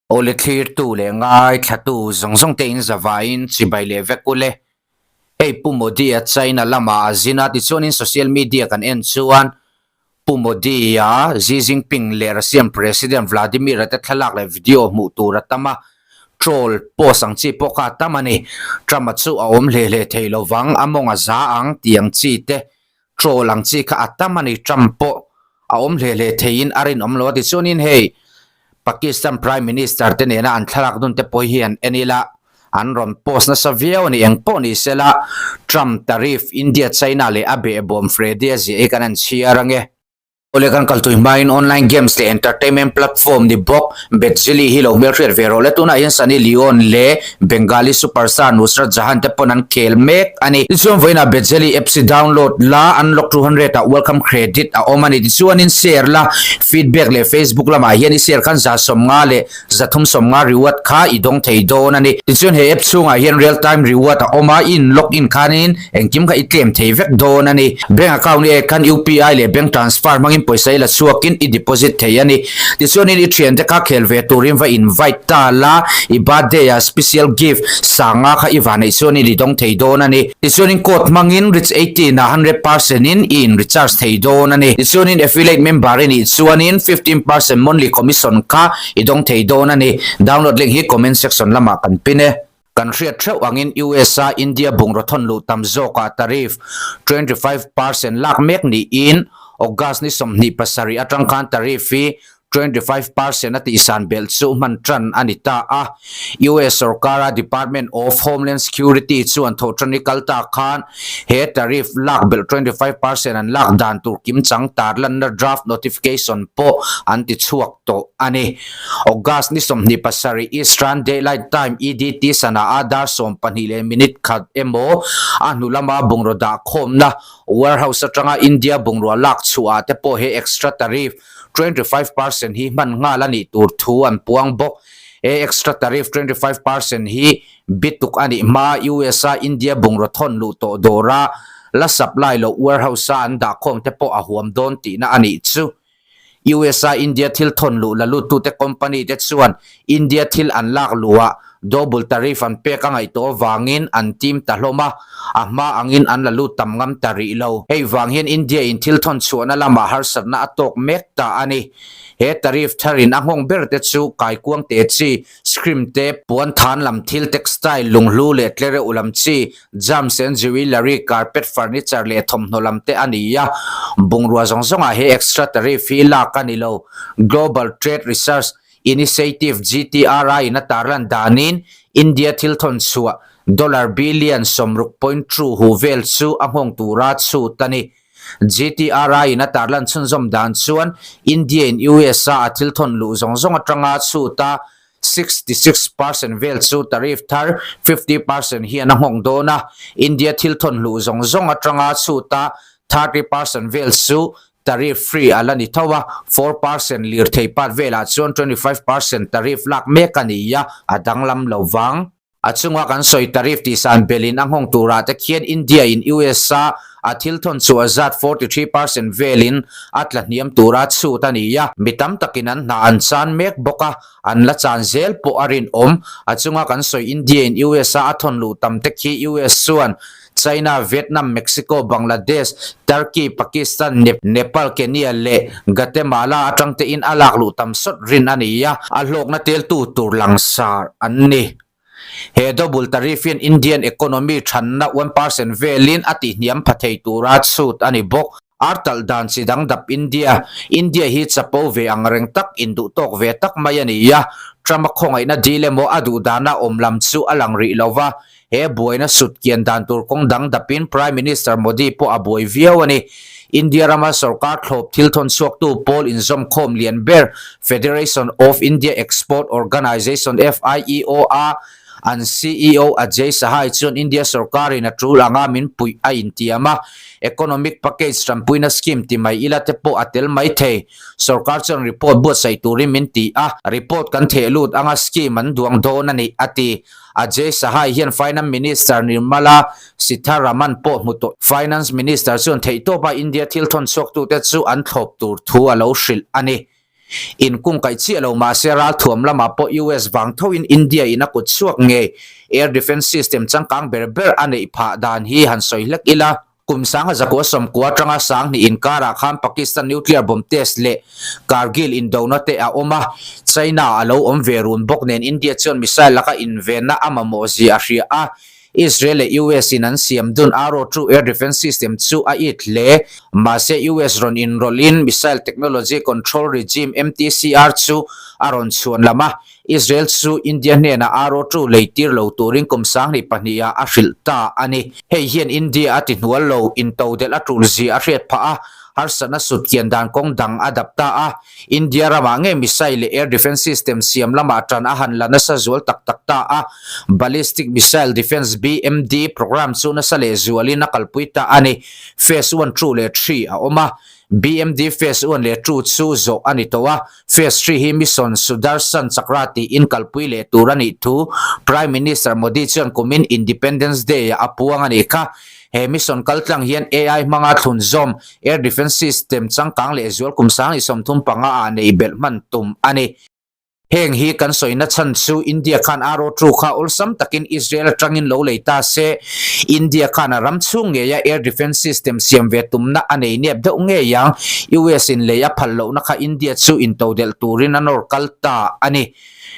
Awle thlirtu leh ngaithlatu zawng zawng te in zavaiin chibai leh vek ule. Hei Pu Modi-a China lamah a zin a, tichuanin social media kan en chuan Pu Modi-a Xi Jinping leh Russian President Vladimir-a te thlalak leh video hmuh tur a tam a, troll post ang chi pawh kha a tam a ni. Trump-a chu a awm hle hle thei lovang, a mawng a za ang tih ang chi te troll ang chi kha a tam a ni, Trump pawh a awm hle hle theiin a rinawm lo a ti. Chuanin hei Pakistan Prime Minister te nena an thlalak dun te pawh hi an en ila an rawn post nasa viau a ni. Eng pawh ni sela Trump tariff India China leh a behbawm Freddy a ziah hi kan han chhiar ange. Awle kan kal tui hmain online games leh entertainment platform ni bawk Betzili hi lo hmelhriat ve rawh le. Tunah hian Sunny Leone leh Bengali superstar Nusrat Jahan te pawn an khel mek a ni. Tichuan vawiinah Betzili apps hi download la, unlock 200 ah welcome credit a awm a ni. Tichuanin share la, feedback leh Facebook lamah hian i share khan 150 leh 350 reward kha i dawng thei dawn a ni. Tichuan he app chhungah hian real time reward a awm a, i in log in khanin engkim kha i claim thei vek dawn a ni. Bank account i ek khan UPI leh bank transfer hmangin pawisa i la chhuakin i deposit thei a ni. Tichuanin i thiante kha khel ve turin va invite ta la, i birthday ah special gift sanga kha i va neih chuanin i dawng thei dawn a ni. Tichuanin code hmangin Rich 18 ah 100% in i in recharge thei dawn a ni. Tichuanin affiliate member i nih chuanin 15% monthly commission kha i dawng thei dawn a ni. Download link hi comment section lamah kan pin e. Kan hriat theuh angin US a India bungraw thawn luh tam zawkah tariff 25% lak mek niin August ni 27 atang khan tariff hi 25% a tihsan belh chu hman tan a ni ta a. US sorkara Department of Homeland Security chuan thawhṭani kal ta khan he tariff lak belh 25% an lak dan tur kimchang tarlanna draft notification pawh an ti chhuak tawh a ni. August ni 27 Eastern Daylight Time, EDT, sana a dar 12 leh minute khat emaw a hnu lama bungraw dah khawmna warehouse atanga India bungrua lak chhuah ah te pawh he extra tariff 25% hi hman nghal a nih tur thu an puang bawk. He extra tariff 25% hi bituk a nih hma US a India bungraw thawn luh tawh dawra la supply loh warehouse a an dahkhawm te pawh a huam dawn tihna a nih chu. US a India thil thawn luh la luttute company te chuan India thil an lak luhah double tariff an pek a ngaih tawh avangin an tim ta hlawm a, a hma angin an la lut tam ngam ta rih lo. Hei vang hian India in thil thawn chhuahna lamah harsatna a tawk mek ta a ni. He tariff tharin a nghawng ber te chu kaikuang te chi, scrim te, puan than lam thil, textile, lunghlu leh tlereuh lam chi, Gems and jewellery, carpet, furniture leh thawmhnaw lam te a ni a, bungrua zawng zawngah he extra tariff hi lak a ni lo. Global Trade Research Initiative, GTRI, in a tarlan danin India thil thawn chhuah dollar billion 60.2 hu vel chu a nghawng tura chhut a ni. GTRI in a tarlan chhunzawm dan chuan India in US-a a thil thawn luh zawng zawng atanga chhut a 66% vel chu tariff thar 50% hian a nghawng dawn a, India thil thawn hluh zawng zawng atanga chhuta 30% vel chu tariff free a la ni tho a, 4% lirthei part velah chuan 25% tariff lak mek a ni a, a danglam lo vang. A chunga kan sawi tariff tihsan belin a nghawng turah te khian India in US a A thil thawn chu a zat 43% velin a tla hniam tura chhut a ni a, mi tam takin an hna an chan mek bawk a, an la chan zel pawh a rinawm. A chunga kan sawi India in US a a thawn luh tam te khi US chuan China, Vietnam, Mexico, Bangladesh, Turkey, Pakistan, Nepal, Kenya leh Guatemala atang tein a lak luh tam sawt rin a ni a, a hlawkna teltu tur langsar an ni. He double tariff hian Indian economy thanna 1% velin a tihhniam pha thei tura chhut a ni bawk. Ar talh dan chi dang dap India. India hi chapo ve ang reng tak, induh tawk ve tak mai a ni a. Trump-a khawngaihna dil emaw a duh dana awm lam chu a lang rih lo va. He buaina sut kian dan tur kawng dang dapin Prime Minister Modi pawh a buai viau a ni. India rama sorkar thlawp thil thawn chhuaktu pawl inzawmkhawm lian ber Federation of India Export Organisation, FIEO, a an CEO Ajay Sahai chuan India sorkarin a tul anga min puih a intiam a, economic package tanpuina scheme ti mai ila te pawh a tel mai thei. Sorkar chuan report buatsaih turin min ti a, report kan theh lut anga scheme an duang dawn a ni, a ti. Ajay Sahai hian Finance Minister Nirmala Sitharaman pawh hmu tawh. Finance Minister chuan theihtawpa India thil thawn chhuaktute chu an thlawp tur thu a lo hrilh a ni. Inkungkaih chiah lo mahse ralthuam lamah pawh US vang thoin India in a kut chhuak ngei Air Defence System changkang ber ber a neih phah dan hi han sawi hlek ila. Kum sanga zakua sawmkua atanga sanghnih inkarah khan Pakistan nuclear bomb test leh Kargil indona te a awm a, China a lo awm ve run bawk nen India chuan missile laka invenna a mamawh zia a hria a, Israel leh US in an siam dun Arrow 2 air defence system chu a it hle. Mahse US rawn inrawlhin Missile Technology Control Regime, MTCR, chu a rawn chhuan lam a, Israel chu India hnenah Arrow 2 lei tir lo turin kum 2002 ah a hrilh ta a ni. Hei hian India a tihnual lo, intodelh a tul zia a hriat phah a, harsatna sut kian dan kawng dang a dap ta a. India ramah ngei missile leh air defence system siam lamah tan a han la nasa zual tak tak ta a, Ballistic Missile Defence, BMD, programme chu nasa leh zualin a kalpui ta a ni. Phase one, two leh three a awm a, BMD Phase one leh two chu zawh a ni tawh a, Phase three hi Mission Sudarshan Chakra tiin kalpui leh tur a nih thu Prime Minister Modi chuan kumin Independence Day-ah a puang a nih kha. He mission kaltlang hian AI hmanga thlunzawm Air Defence System changkang leh zual kum 2035 ah neih belh hman tum a ni. Heng hi kan sawina chhan chu India khan Arrow 2 kha awlsam takin Israel atangin lo lei ta se, India khan a ram chhung ngeia Air Defence System siam ve tumna a nei nep deuh ngei ang. US in lei a phal lohna kha India chu intodelh turin a nawr kal ta a ni.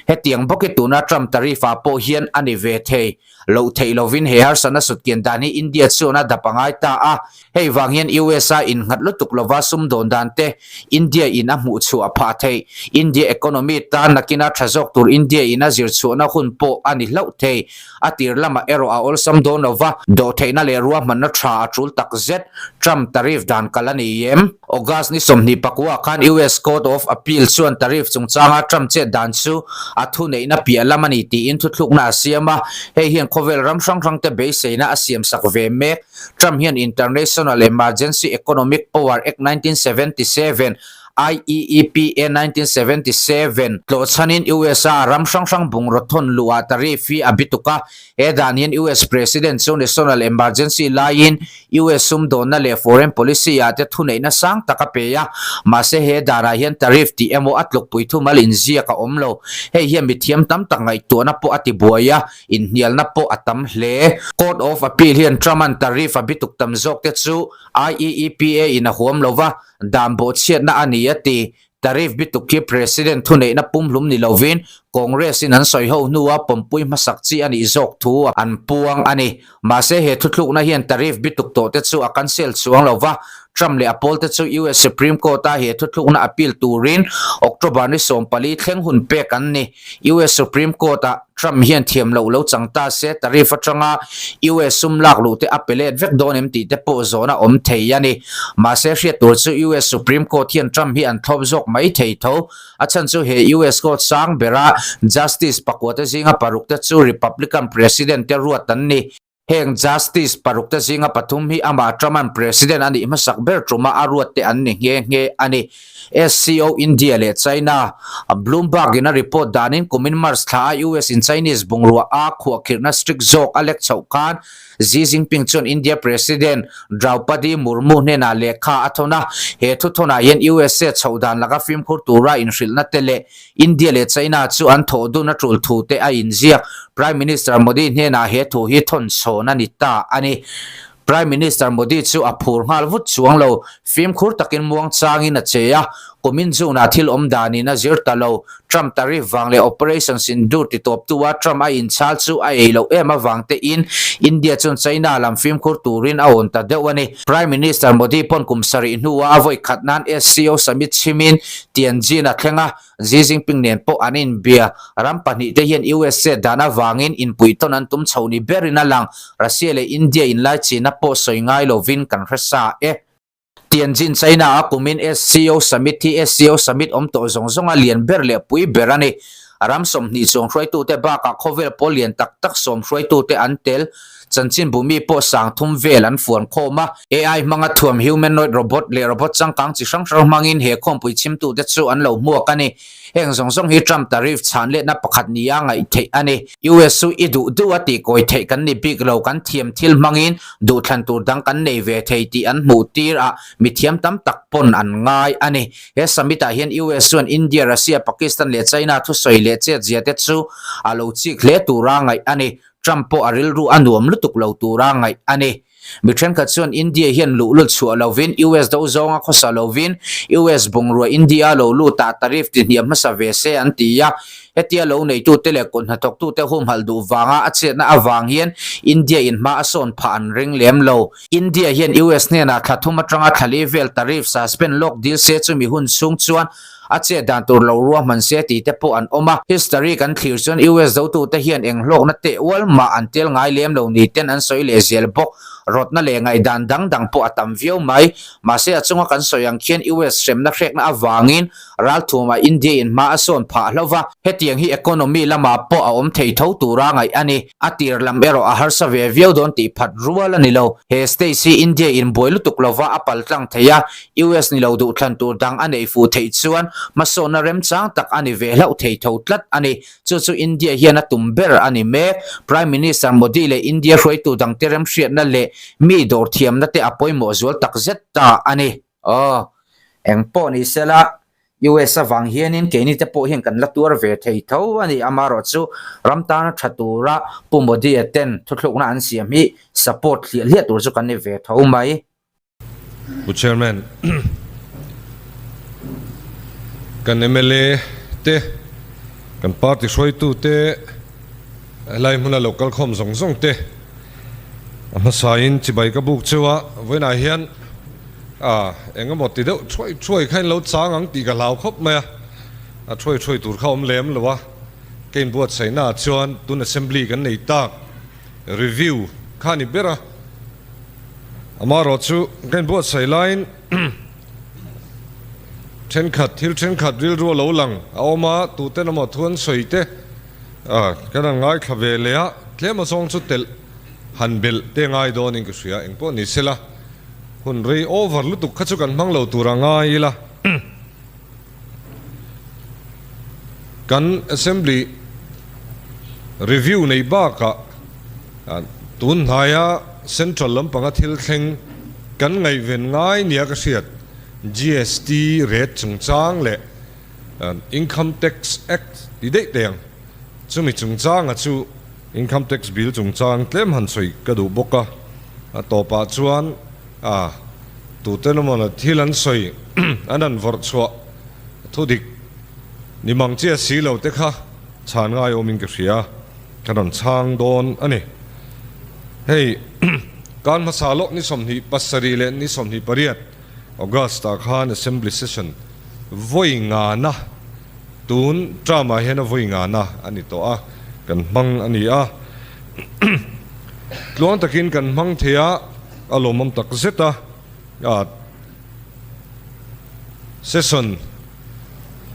Hetiang bawk hi tuna Trump tariff ah pawh hian a ni ve thei. Loh theih lovin he harsatna sutkian dan hi India chuan a dap a ngai ta a, hei vang hian US a innghat lutuk lova sumdawn dan te India in a hmuh chhuah phah theih. India economy tan nakina tha zawk tur India in a zir chhuahna hun pawh a ni hlauh thei. A tir lamah erawh a awlsam dawn lova, dawhtheihna leh ruahmanna tha a tul tak zet. Trump tariff dan kal a ni em? August ni 24 khan US Court of Appeal chuan tariff chungchanga Trump chet dan chu a thuneihna piah lam a ni tiin thuthlukna a siam a, hei hian khawvel ram hrang hrangte beiseina a siamsak ve mek. Trump hian International Emergency Economic Power Act 1977, IEEPA 1977, tlawhchhanin USA ram hrang hrang bungraw thawn luhah tariff hi a bituk a, He dan hian US President chu national emergency laiin US sumdawnna leh foreign policy ah te thuneihna sang tak a pe a, mahse he danah hian tariff tih emaw a tlukpui thumal inziak a awm lo. Hei hian mithiam tam tak ngaihtuahna pawh a tibuai a, inhnialna pawh a tam hle. Court of Appeal hian Trump-a'n tariff a bituk tam zawk te chu IEEPA in a huam lo va, dan bawhchhiatna a ni a ti. Tariff bituk khi President thuneihna pumhlum ni lovin Congress-in an sawi ho hnua pawmpui hmasak chi a nih zawk thu an puang a ni. Mahse he thuthlukna hian tariff bituk tawh te chu a cancel chuang lo va, Trump leh a pawlte chu US Supreme Court-a he thuthlukna appeal turin October ni 14 thleng hun pek an ni. US Supreme Court-ah Trump hian thiam loh lo chang ta se tariff atanga US sum lak luh te a pe let vek dawn em tih te pawh zawhna awm thei a ni. Mahse hriat tur chu US Supreme Court hian Trump hi an thlawp zawk mai thei tho. A chhan chu he US Court sang bera Justice pakua te zinga paruk te chu Republican President te ruat an ni. Heng Justice paruk te zinga pathum hi amah Trump-a'n President a nih hmasak ber tuma a ruat te an ni nghe nghe a ni. SCO India leh China, Bloomberg-in a report danin kumin March thla a US in Chinese bungrua a khuahkhirhna strict zawk a lek chhoh khan Xi Jinping chuan India President Draupadi Murmu hnenah lehkha a thawn a, he thuthawnah hian USA chhoh dan laka fimkhur tura inhrilhna te leh India leh China chu an thawh dun a tul thu te a inziak. Prime Minister Modi hnenah he thu hi thawn chhawn a ni ta a ni. Prime Minister Modi chu a phur nghal vut chuang lo, fimkhur takin muang changin a che a, kumin June-ah thil awm danin a zir ta lo. Trump tariff vang leh Operation Sindoor ti tawptu a Trump a inchhal chu a ei loh em avang tein India chuan China lam fimkhur turin a awn ta deuh a ni. Prime Minister Modi pawn kum sarih hnuah a vawi khat nan SCO summit chhimin Tianjin a thleng a, Xi Jinping nen pawh an inbia. Ram pahnihte hian USA dan avangin inpuihtawn an tum chho ni berin a lang. Russia leh India inlaichina pawh sawi ngai lovin kan hre sa e. Tianjin, China a kumin SCO Summit hi SCO Summit awm tawh zawng zawnga lian ber leh pui ber a ni. Ram 20 chuang hruaitute bakah khawvel pawl lian tak tak sawm hruaitute an tel. Chanchinbu mi pawh 3000 vel an fuan khawm a. AI hmanga thuam humanoid robot leh robot changkang chi hrang hrang hmangin he khawmpui chhimtute chu an lo hmuak a ni. Heng zawng zawng hi Trump tariff chhan letna pakhat nia ngaih theih a ni. US chu i duh duh a tih kawi theih kan ni bik lo, kan thiam thil hmangin duhthlan tur dang kan nei ve thei tih an hmuh tir a, mithiam tam tak pawn an ngai a ni. He summit ah hian US chuan India, Russia, Pakistan leh China thusawi leh chetzia te chu a lo chik hle tura ngaih a ni. Trump pawh a rilru a nuam lutuk lo tura ngaih a ni. Mi thenkhat chuan India hian luhlul chhuah lovin, US do zawnga khawsa lovin, US bungrua India lo lutah tariff ti hniam hmasa ve se an ti a. Hetia lo neitute leh kut hnathawktute humhalh duh vanga a chetna avang hian India in hma a sawn phah an ring lem lo. India hian US hnenah thla thum atanga thla li vel tariff suspend lawk dil se chumi hun chhung chuan a chet dan tur lo ruahman se tih te pawh an awm a. History kan thlir chuan US dotute hian eng hlawkna teh ual mah an tel ngai lem lo ni ten an sawi leh zel bawk. Rawtna leh ngaihdan dang dang pawh a tam viau mai. Mahse a chunga kan sawi ang khian US hremna hrekna avangin ralthumah India in hma a sawn phah hlauh va. Hetiang hi economy lamah pawh a awm thei tho tura ngaih a ni. A tir lam erawh a harsa ve viau dawn tih phat rual a ni lo. He stage hi India in buai lutuk lova a paltlang thei a, US ni lo duhthlan tur dang a neih fuh theih chuan hmasawnna remchang tak a ni ve hlauh thei tho tlat a ni. Chu chu India hian a tum ber a ni mek. Prime Minister Modi leh India hruaitu dangte remhriatna leh mi dawr thiamna te a pawimawh zual tak zet ta a ni. Aw, eng pawh ni sela, US avang hianin keini te pawh hian kan la tuar ve thei tho a ni. Amaherawhchu ram tana tha tura Pu Modi-a ten thuthlukna an siam hi support hliah hliah tur chu kan ni ve tho mai. Pu Chairman, kan mla te, kan party hruaitu te, helai hmuna lo kal khawm zawng zawng te a hmasain chibai ka buk cheu a, vawiinah hian a eng emaw ti deuh thuai thuai kha in lo chang ang tih ka hlau khawp mai a, a thuai thuai tur kha awm lem lo a, ka inbuatsaihna ah chuan tun assembly kan nei tak review kha a ni ber a. Amaherawh chu ka inbuatsaih laiin thenkhat thil thenkhat rilru a lo lang a awm a, tuten emaw thu an sawi te kan han ngaithla ve leh a, tlem azawng chu telh han belh te ngai dawnin ka hria, engpawh ni sela hun rei over lutuk kha chu kan hmang lo tur a ngai ila. Kan Assembly review nei bakah tun hnaia Central lampanga thil thleng kan ngaihven ngai nia ka hriat GST rate chungchang leh Income Tax Act ti daih teh ang. Chumi chungchanga chu Income Tax Bill chungchang tlem han sawi ka duh bawk a, a tawpah chuan A, tuten emaw thil an sawi an han vawrh chhuah thu dik ni mang chiah si lo te kha chhan ngai awmin ka hria, ka rawn chhang dawn a ni. Hei kan hmasa lawk ni 27 leh ni 28 August ah khan Assembly Session vawi ngana tun term ah hian a vawi ngana a ni tawh a, kan hmang a ni a. Tluang takin kan hmang thei a. A lawmawm tak zet a, a session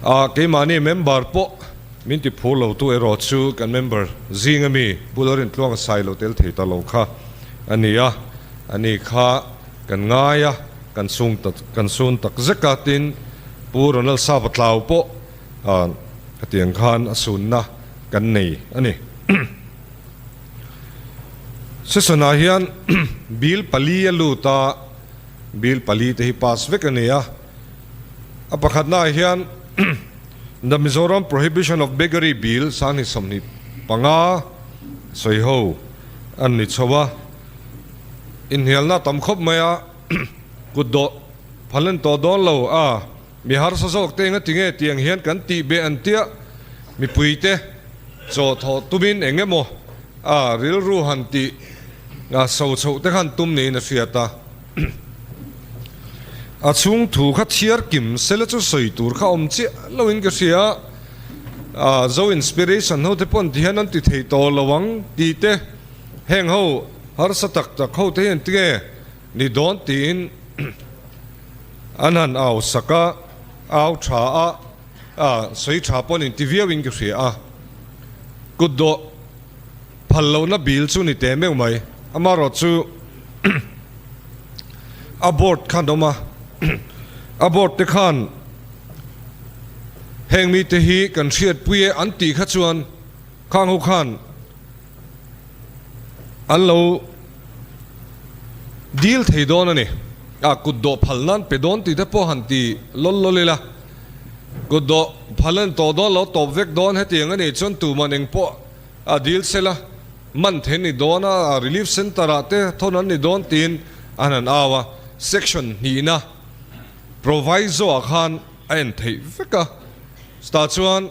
ah keimahni member pawh min ti phur lo tu erawh chu kan member zing ami Pu Lalrintluanga sai lo tel thei ta lo kha a ni a, a ni kha kan ngai a, kan sung ta kan sun tak zek a, tin Pu Ronald Sapa Tlau pawh khatiang khan a sunna kan nei a ni. Session-ah hian bill pali a lut a, bill pali te hi pass vek a ni a. A pakhatnaah hian The Mizoram Prohibition of Beggary Bill 2025 sawi ho an ni chho a. Inhnialna a tam khawp mai a, kut dawh phal an tawh dawn lo a, mi harsa zawk te engati nge tiang hian kan tih beh an tia mipuite chaw thawh tumin eng emaw a rilru han tih a so chhoh te khan tum niin a hriat a. A chhung thu kha chhiar kim sela chu sawi tur kha awm chiah loin ka hria a, Zo Inspiration ho te pawn tihian an ti thei tawh lo ang tih te, heng ho harsa tak tak ho te hian tinge ni dawn tiin an han au sak a, au tha a, a sawi tha pawn inti viau in ka hria a, kut dawh phal lohna bil chu ni teh meuh mai. Amaherawhchu a board khan awm a, a board te khan heng mite hi kan hriatpui e an tih kha chuan khang ho khan an lo dil thei dawn a ni. A kut dawh phal nan pe dawn tih te pawh han ti lawl lawl ila, kut dawh phal an tawh dawn lo tawp vek dawn hetiang a nih chuan tuman engpawh a dil sela man theih ni dawn a, relief centre ah te thawn an ni dawn tiin an han au a, section hnihna proviso ah khan a en theih vek a, chutah chuan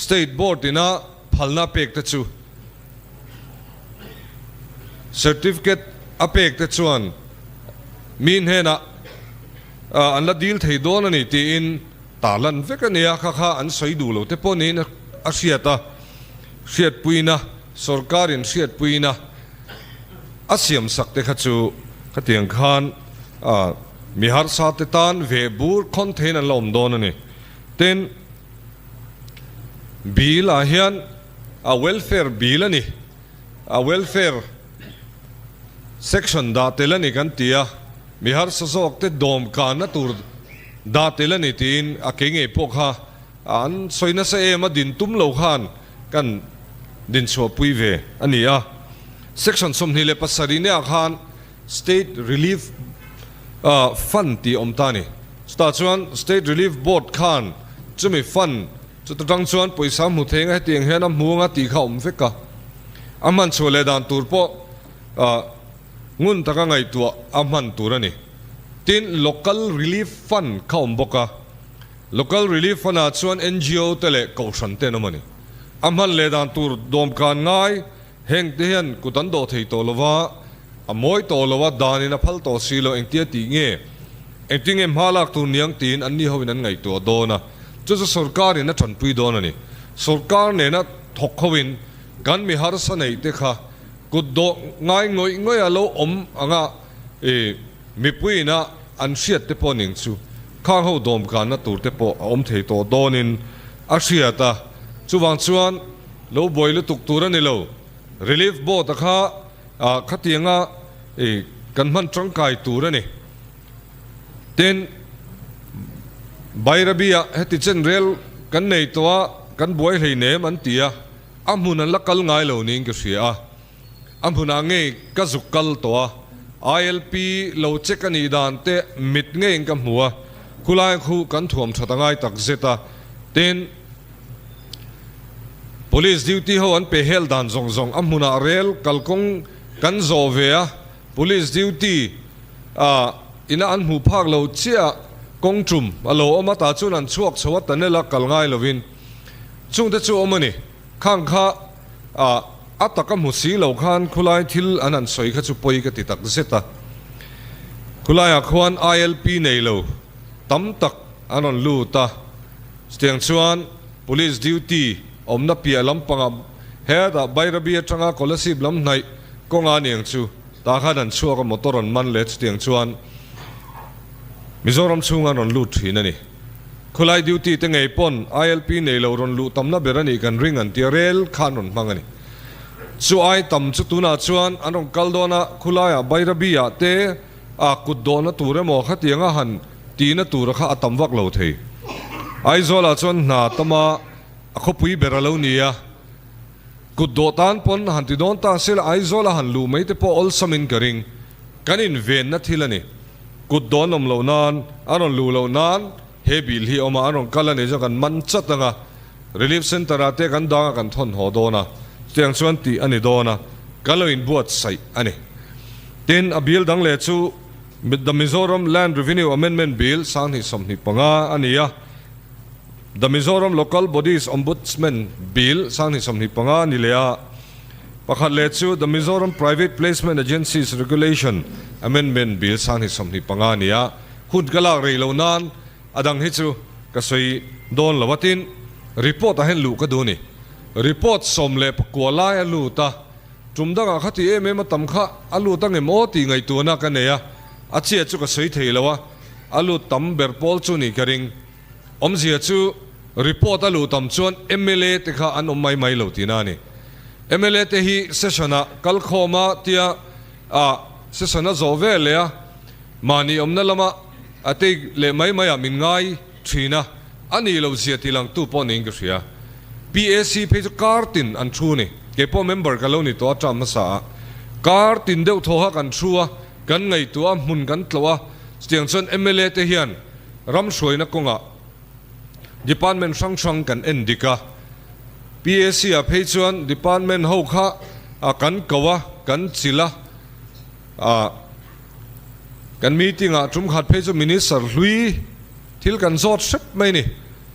state board ina phalna pek te chu certificate a pek te chuan mi hnenah an la dil thei dawn a ni tiin tarlan vek a ni a, kha kha an sawi duh lo te pawh niin a hriat a. Hriatpuina, Sorkarin hriatpuina a siamsak te kha chu khatiang khan mi harsa te tan ve bur khawn theiin an la awm dawn a ni. Tin, bill ah hian a welfare bill a ni, a welfare section dah tel a ni kan ti a, mi harsa zawk te dawmkanna tur dah tel a ni tiin a kei ngei pawh kha An sawi nasa em a din tum lo khan kan din chhuahpui ve a ni a. Section 27 neah khan State Relief Fund tih a awm ta a ni. Chutah chuan State Relief Board khan chumi fund chuta tang chuan pawisa hmu thei anga hetiang hian a hmu anga tih kha a awm vek a. A hman chhuah leh dan tur pawh ngun taka ngaihtuah a hman tur a ni. Tin, Local Relief Fund kha a awm bawk a. Local Relief Fund ah chuan ngo te leh kohhran te an awm a ni. A hman leh dan tur dawmkan ngai heng te hian kut an dawh thei tawh lo va, a mawi tawh lo a, danin a phal tawh si lo, engtia tih nge, engtin nge hma lak tur niang tiin an ni hoin an ngaihtuah dawn a, chu chu sorkarin a tanpui dawn a ni. Sorkar nena thawk hoin kan mi harsa neih te kha kut dawh ngai ngawih ngawih a lo awm anga i. Mipuiin a an hriat te pawh ning chu khang ho dawmkanna tur te pawh a awm thei tawh dawnin a hriat a, chuvang chuan lo buai lutuk tur a ni lo. Relief Board a kha khatianga kan hman tangkai tur a ni. Tin, Bairabi-ah heti chen rel kan nei tawh a, kan buai hleinem an ti a, a hmun an la kal ngai lo niin ka hria a. A hmunah ngei ka zuk kal tawh a, ILP lo check a nih dan te mit ngeiin ka hmu a, khulai khu kan thuam that a ngai tak zet a, tin, Police duty ho an pe hel dan zawng zawng a hmunah rel kalkawng kan zawh ve a, Police duty ah ina an hmuh phak lo chiah kawng tum a lo awm a, tah chuan an chhuak chho a, tunnel a kal ngai lovin chungte chu awm a ni. Khang kha ah a tak a hmu si lo khan khulai thil an han sawi kha chu pawi ka ti tak zet a. Khulaiah khuan ILP nei lo tam tak an rawn lut a, chutiang chuan Police duty awmna piah lampangah hetah Bairabi atanga Kolasib lam hnaih kawnga aniang chu tah khan an chhuak a motor an man leh chutiang chuan Mizoram chhunga an rawn lut thin a ni. Khulai duty te ngei pawn ILP nei lo rawn luh tamna ber a nih kan ring an tia rel kha an rawn hmang a ni. Chu ai tam chu tunah chuan an rawn kal dawn a, khulaiah Bairabi ah te ah kut dawhna tur emaw khatianga han tihna tura kha a tam vak lo thei. Aizawl ah chuan hna tama a khawpui ber a lo ni a, kut dawh tan pawn han ti dawn ta se la Aizawl a han luh mai te pawh awlsamin ka ring. Kan invenna thil a ni. Kut dawn awm loh nan, a rawn luh loh nan he bill hi a awm a, an rawn kal a nih chuan kan man chat ang a, Relief Centre ah te kan dang a kan thawn haw dawn a, chutiang chuan tih a ni dawn a, kan lo inbuatsaih a ni. Tin, a bill dang leh chu The Mizoram Land Revenue Amendment Bill 2025 a ni a, The Mizoram Local Bodies Ombudsman Bill 2025 a ni leh a, Pakhat leh chu The Mizoram Private Placement Agencies Regulation Amendment Bill 2025 a ni a, hun ka lak rei lo nan a dang hi chu ka sawi dawn lo a, tin report ah hian luh ka duh a ni. Report 19 lai a lut a, tum dangah kha ti em em a tam kha a lut ang em aw tih ngaihtuahna ka nei a, a chiah chu ka sawi thei lo a, a lut tam ber pawl chu nih ka ring. Awmzia chu report a luh tam chuan mla te kha an awm mai mai lo tihna a ni. Mla te hi session ah kalkhawm a tia A session a zawh ve leh a, mahni awmna lama a take leh mai maiah min ngai thin a, a nih loh zia tih langtu pawh niin ka hria. PAC phei chu kar tin an thu ni. Kei pawh member ka lo ni tawh a term hmasa ah. Kar tin deuh thaw kha kan thu a, kan ngaihtuah a, hmun kan tlawh a, chutiang chuan mla te hian ram hruaina kawngah Department hrang hrang kan en dik a, PAC ah phei chuan department ho kha kan ko a, kan chilh a, kan meeting ah tum khat phei chu Minister hlui thil kan zawt hrep mai ni.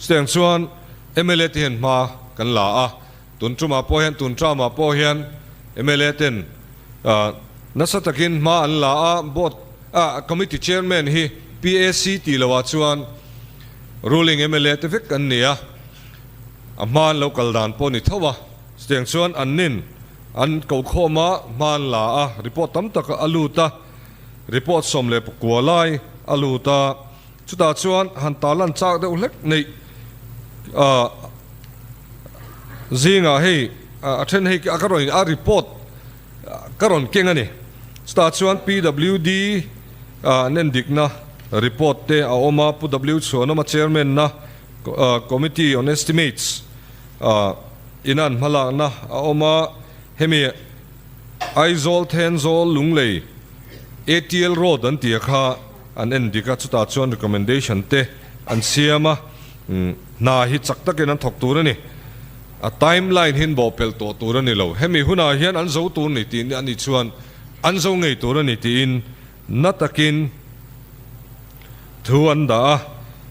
Chutiang chuan mla te hian hma kan la a, tun tumah pawh hian tun term ah pawh hian mla ten nasa takin hma an la a, board committee chairman hi PAC tih loh ah chuan Ruling mla te vek an ni a, a hma an lo kal dan pawh ni tho a, chutiang chuan an nin an kokhawm a, hma an la a, report tam tak a lut a, report 19 lai a lut a, chutah chuan han tarlan chak deuh hlek neih zingah hei a then hei ka rawn a report Ka rawn keng a ni. Chutah chuan PWD an endikna report te a awm a, Pu W Chhuanawma chairman na Committee on Estimates in an hmalakna a awm a, hemi Aizawl Thenzawl Lunglei ATL Road an tih kha an endik a, chutah chuan recommendation te an siam a. Hna hi chak takin an thawk tur a ni. A timeline hi an bawhpelh tawh tur a ni lo. Hemi hunah hian an zo tur ni tih a nih chuan an zo ngei tur a ni tiin na takin thu an dah a.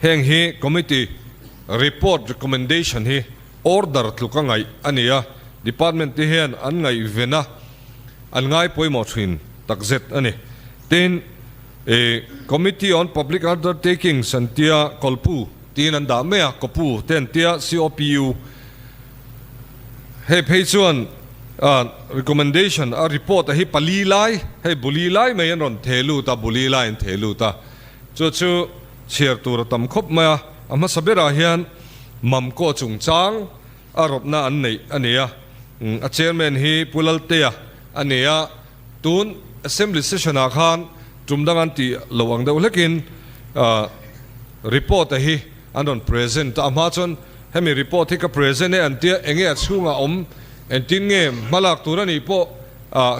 Heng hi committee report recommendation hi order tluk a ngaih a ni a, department te hian an ngaihven a, an ngai pawimawh thin takzet a ni. Tin, Committee on Public Undertakings an tia Kolpu tiin an dah mai a, Kopu te an tia COPU. Hei phei chuan recommendation a report a hi pali lai, hei buli lai mai an rawn theh lut a, buli lai an theh lut a. Chu chu chhiar tur a tam khawp mai a, a hmasa berah hian Mamkaw chungchang a rawtna an neih a ni a, a chairman hi Pu Laltea a ni a. Tun Assembly session ah khan tum dang an tih lo ang deuh hlekin report a hi an rawn present a, a hma chuan hemi report hi ka present e an tia enge a chhungah awm engtin nge hmalak tur a nih pawh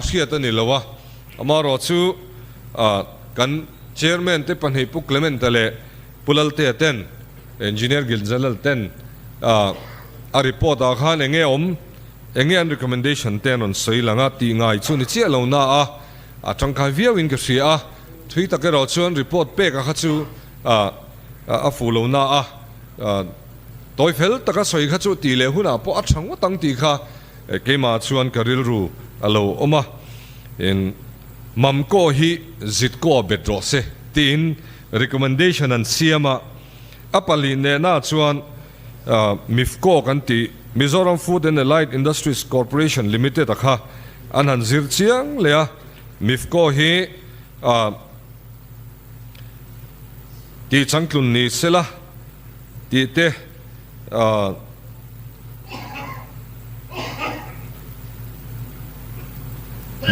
hriat a ni lo a, amaherawh chu kan chairman te pahnih Pu Clement-a leh Pu Laltea ten Engineer Gilzalal ten a report ah khan enge awm Enge an recommendation te an rawn sawi lang a tih ngai chu ni chiah lo na a, a tangkai viau in ka hria a, thui tak erawh chuan report pek a kha chu a fuh lo na a, tawi fel taka sawi kha chu tih leh hunah pawh a tha ngawt ang tih kha keimah chuan ka rilru a lo awm a, in Mamkaw hi Zitkaw bet rawh se tiin recommendation an siam a. A pali nehna chuan MIFCO kan tih, Mizoram Food and Allied Industries Corporation Limited a kha an han zir chiang leh a. MIFCO hi tih changtlun ni sela tih te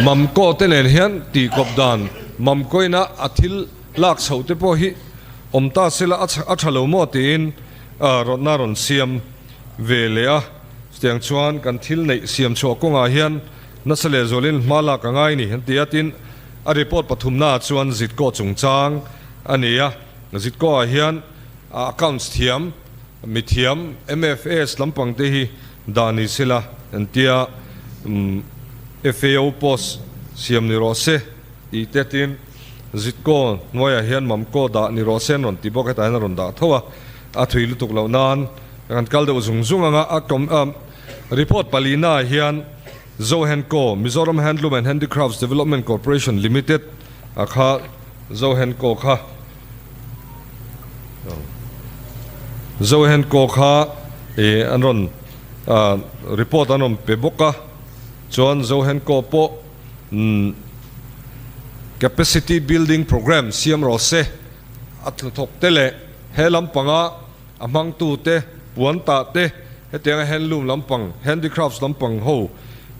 Mamkaw te nen hian tih kawp dan Mamkawina a thil lak chhoh te pawh hi awm ta sela a tha lo maw tiin rawtna rawn siam ve leh a, chutiang chuan kan thil neih siam chhuah kawngah hian nasa leh zualin hma lak a ngai ni an ti a, tin a report pathumnaah chuan Zitkaw chungchang a ni a, Zitkaw ah hian accounts thiam, mithiam, MFS lampang te hi dah ni sela an ti a, FAO post siam ni rawh se. Tih te tin Zitkaw hnuaiah hian Mamkaw dah ni rawh se an rawn ti bawk, hetah hian a rawn dah tho a, a thui lutuk loh nan kan kal deuh zung zung ang a, a report palina ah hian Zohenco, Mizoram Handloom and Handicrafts Development Corporation Limited a kha Zohenco kha Zohenco kha ih an rawn report an rawn pe bawk a, chuan Zohenco pawh Umm Capacity building programme siam rawh se, a thawk te leh he lampanga a hmangtu te, puan tah te, hetianga handloom lampang, handicrafts lampang ho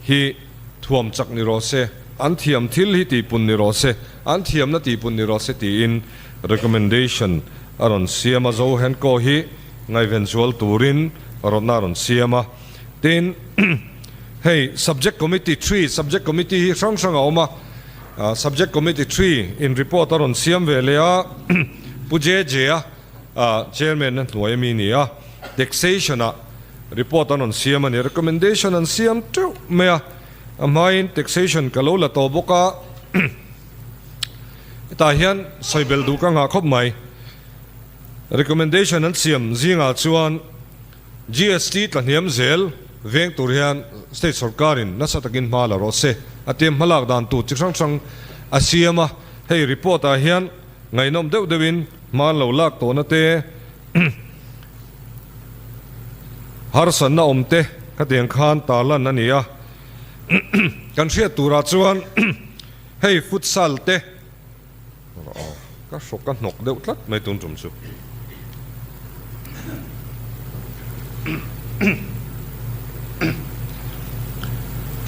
hi thuam chak ni rawh se an thiam thil hi tihpun ni rawh se, an thiamna tihpun ni rawh se tiin recommendation a rawn siam a, Zo Henko hi ngaihven zual turin rawtna a rawn siam a. Tin, hei Subject Committee Three, Subject Committee hi hrang hrang a awm a, Subject Committee Three in report a rawn siam ve leh a, Pu JJ-a Chairman-a hnuai ami ni a, Taxation-ah report an rawn siam a ni. Recommendation an siam teuh mai a, a hmain Taxation ka lo la tawh bawk a, hetah hian sawi belh duh ka nghah khawp mai. Recommendation an siam zingah chuan GST tla hniam zel veng tur hian state sorkarin nasa takin hma la rawh se a tia hmalak dan tur chi hrang hrang a siam a, hei report ah hian ngaihnawm deuh deuhin hma an lo lak tawhna te, harsatna awm te khatiang khan tarlan a ni a, kan hriat turah chuan hei futsal te. Ka hrawk a hnawk deuh tlat mai tun tum chu.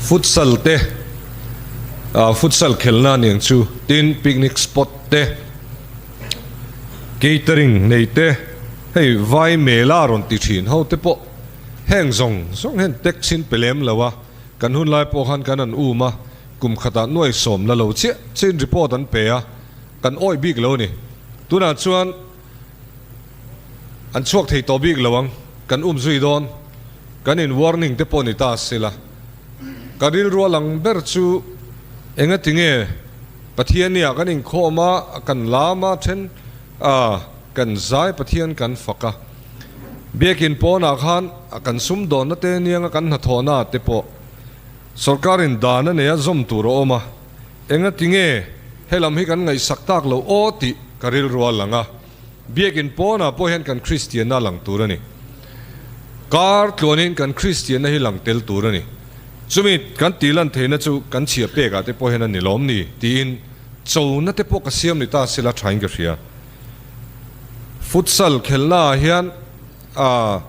Futsal te ah futsal khelna a niang chu tin picnic spot te catering nei te hei vai mela rawn ti thin ho te pawh heng zawng zawng hian tax in pe lem lo a kan hun lai pawh khan kan han um a. Kum khatah nuai sawm la lo chiah chiahin report an pe a, kan awih bik lo a ni. Tunah chuan an chhuak thei tawh bik lo ang, kan um zui dawn, kan in warning te pawh ni ta se la. Ka rilru a lang ber chu engati nge Pathiania kan inkhawm a, kan lam a, then a kan zai Pathian kan fak a. Biakin pawnah khan kan sumdawnna te nianga kan hnathawhna te pawh Sorkarin dan a nei a zawm tur a awm a, engati nge helam hi kan ngaihsak tak lo aw tih ka rilru a lang a, Biakin pawnah pawh hian kan Kristianna a lang tur a ni. Kar tluanin kan Kristianna hi lang tel tur a ni. Chumi kan tihlan theihna chu kan chhia pekah te pawh hian a ni lawm ni tiin chona te pawh ka siam ni ta sela thain ka hria. Futsal khelhnaah hian a.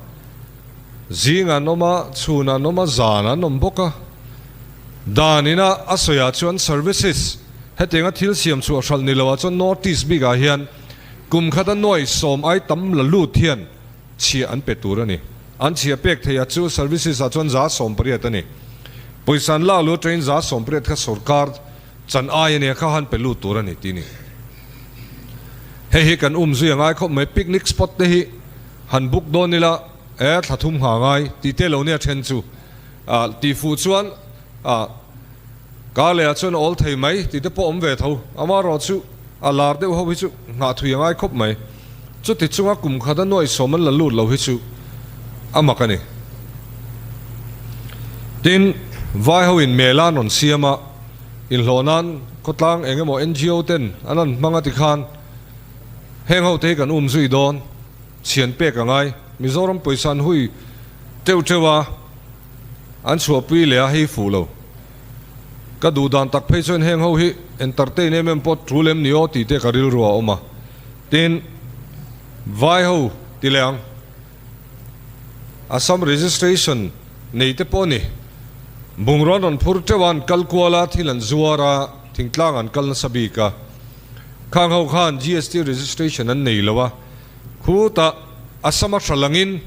Zing an awm a, chhun an awm a, zan an awm bawk a. Dan ina a sawiah chuan services hetianga thil siam chhuah hralh ni loah chuan North East bikah hian kum khata nuai sawm ai tam la lut hian chhiah an pe tur a ni. An chhiah pek theih a chu services ah chuan 180 a ni. Pawisa an lak lut atangin 180 kha sorkar chan ai a nia kha han pe lut tur a ni tih a ni. Hei hi kan um zui a ngai khawp mai picnic spot te hi. Han book dawn ila e thla thum ngha ngai tih te lo nia then chu ah tih fuh chuan ah ka leh ah chuan a awl thei mai tih te pawh awm ve tho amaherawh chu a lar deuh ho hi chu nghah thui a ngai khawp mai chuti chunga kum khat a nuaih sawm an la lut lo hi chu a mak a ni. Tin vai ho in mela an rawn siam a inhlawh nan khawtlang eng emaw NGO ten an han hmang a tikhan Heng ho te hi kan um zui dawn, chhian pek a ngai. Mizoram pawisa an hui teuh teuh a, an chhuahpui leh a hei fuh lo. Ka duh dan tak phei chuan heng ho hi entertain em em pawh tul em ni aw tih te ka rilru a awm a. Tin, vai ho ti leh ang. Assam registration nei te pawh a ni. Bungraw an rawn phur teuh a, an kal kual a, thil an zuar a, thingtlang an kal nasa bik a. Khang ho khan GST registration an nei lo a, khutah Assam a hralh angin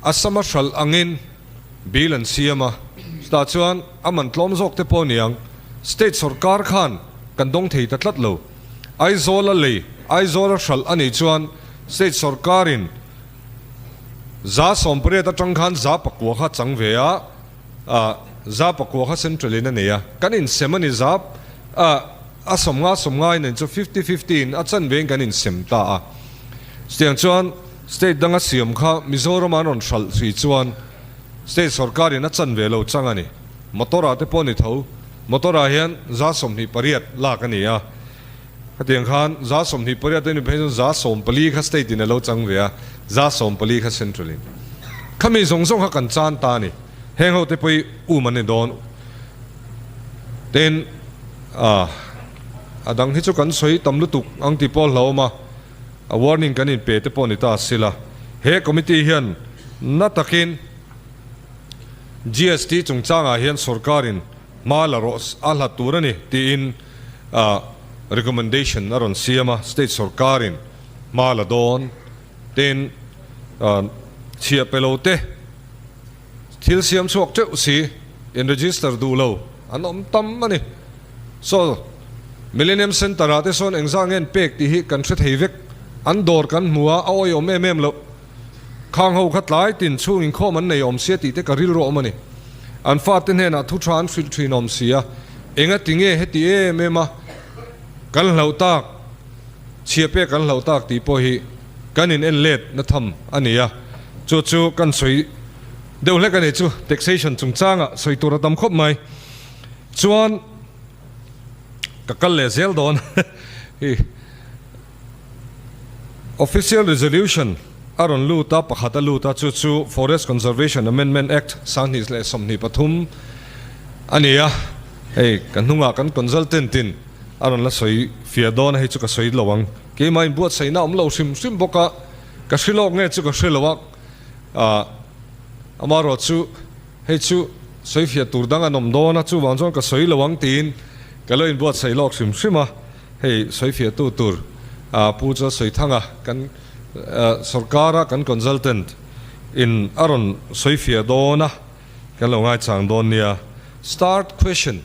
Assam a hralh angin bill an siam a, chutah chuan a man tlawm zawk te pawh a ni ang, state sorkar khan kan dawng thei ta tlat lo. Aizawl a lei, Aizawl a hralh a nih chuan state sorkarin 18% atang khan 9% kha chang ve a, Ah, 9% kha central in a nei a, kan insem a ni za ah a 50 50 in chu fifty fifty in a chanve in kan insem ta a. Chutiang chuan state danga siam kha Mizoram an rawn hralh thui chuan state sorkar in a chanve lo chang a ni. Motor ah te pawh a ni tho, motor ah hian 28% lak a ni a. Khatiang khan 28% a ni phei chuan 14% kha state in a lo chang ve a, 14% kha central in. Khami zawng zawng kha kan chan ta a ni. Heng ho te pawh hi um an ni dawn. Tin, ah, a dang hi chu kan sawi tam lutuk ang tih pawh a hlauhawm a, a warning kan inpe te pawh ni ta si la. He committee hian na takin GST chungchangah hian sorkarin. hma la rawh a hlat tur a ni tiin recommendation a rawn siam a, state sorkarin hma la dawn tin chhiah pe lo te thil siam chhuak teuh si in register duh lo an awm tam a ni. Saw Millennium Centre ah te sawn engzah nge an pek tih hi kan hre thei vek, an dawr kan hmu a, a awihawm em em loh. Khang ho kha tlai tin chhung inkhawm an nei awm sia tih te ka rilru awm a ni. An fate hnenah thu tha an hrilh thin awm sia, enga ti nge heti em em a kan hlauh tak, chhia pek kan hlauh tak tih pawh hi kan in en let na tham a ni a, chu chu kan sawi deuh hlek a ni chu taxation chungchangah sawi tur a tam khawp mai. Chuan ka kal leh zel dawn hi. Official Resolution a rawn lut a, pakhat a lut a, chu chu Forest Conservation Amendment Act 2023 a ni a, hei ka hnungah kan consultant in a rawn la sawi fiah dawn a, hei chu ka sawi lo ang, keimah inbuatsaihna a awm lo hrim hrim bawk a, ka hre lawk nge chu ka hre lo a, ah amaherawh chu hei chu sawi fiah tur dang an awm dawn a, chuvang chuan ka sawi lo ang tiin ka lo inbuatsaih lawk hrim hrim a. Hei sawifiahtu tur Pu chu a sawi thang a, kan sorkara kan consultant in a rawn sawifiah dawn a, kan lo ngaichang dawn nia. Start question,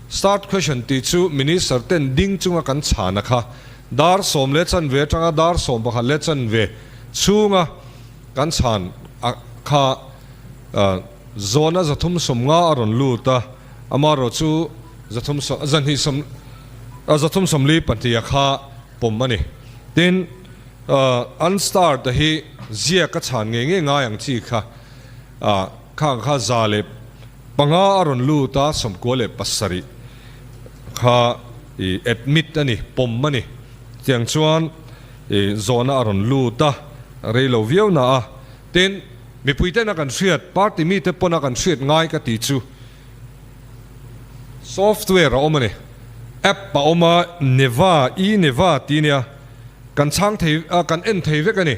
Start question tih chu Minister ten ding chunga kan chhana kha dar sawm leh chanve atanga dar 11 leh chanve chhunga kan chhan kha zawna 350 a rawn lut a, amaherawh chu 300, 200, 342 a kha pawm a ni. Tin, unstarred a hi ziak a chhan ngei ngei ngai ang chi kha khang kha 105 a rawn lut a, 97 kha i admit a ni, pawm a ni. Tiang chuan i zawhna a rawn lut a, rei lo viau na a. Tin, mipuiten a kan hriat, party mite pawn a kan hriat ngai ka tih chu, Software a awm a ni. App a awm a, Neva, e-Neva tih nia. Kan chhang thei a, kan en thei vek a ni.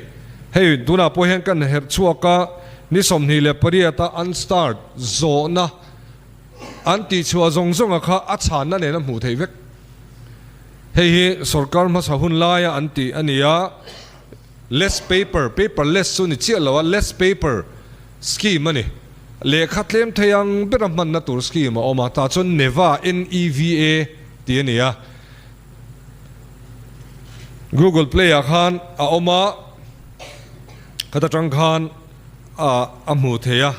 Hei tunah pawh hian kan herh chhuak a, ni 28 a unstart zawhna an tihchhuah zawng zawnga kha a chhanna nen a hmuh theih vek. Hei hi sorkar hmasa hun laia an tih a ni a, less paper, paper less chu ni chiah lo a, less paper scheme a ni. Lehkha tlem thei ang bera hmanna tur scheme a awm a, tah chuan NEVA, N-E-V-A, tih a ni a. Google Play ah khan a awm a, khata tang khan a hmu thei a,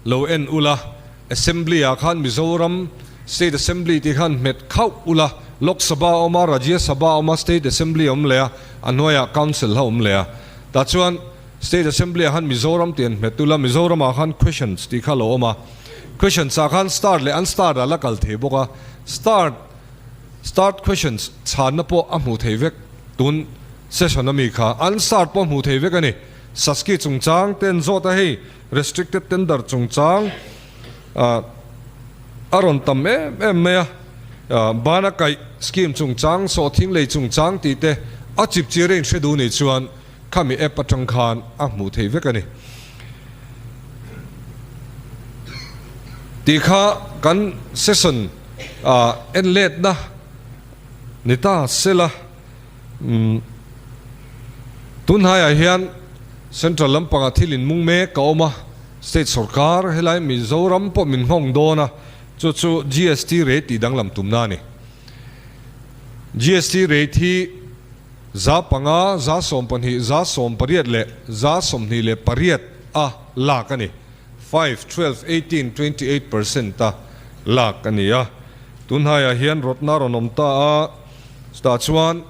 lo en ula. Assembly ah khan Mizoram State Assembly tih khan hmet khauh ula, Lok Sabha a awm a, Rajya Sabha a awm a, State Assembly a awm leh a, a hnuaiah Council a awm leh a. Tah chuan State Assembly ah khan Mizoram tih an hmet ula, Mizoram ah khan questions tih kha lo awm a, questions ah khan start leh unstart ah la kal thei bawk a, start start questions chhanna pawh a hmuh thei vek tun session ami kha unstart pawh hmuh thei vek a ni. Saski chungchang te an zawt a hei restricted tender chungchang ah a rawn tam em em mai a, bana kaih scheme chungchang sawhthing lei chungchang tih te a chip chir a inhre duh nih chuan Khami app atang khan a hmuh theih vek a ni. Tih kha kan session ah en letna ni ta sela. Tunhnaiah hian Central lampangah thil inmung mek a awm a, State sorkar helai Mizoram pawh min nghawng dawn a, chu chu GST rate tih danglam tumna a ni. GST rate hi 5%, 12%, 18% leh 28% a lak a ni. Five, 12, 18, 28 percent a lak a ni a. Tunhnaiah hian rawtna rawn awm ta a, chutah chuan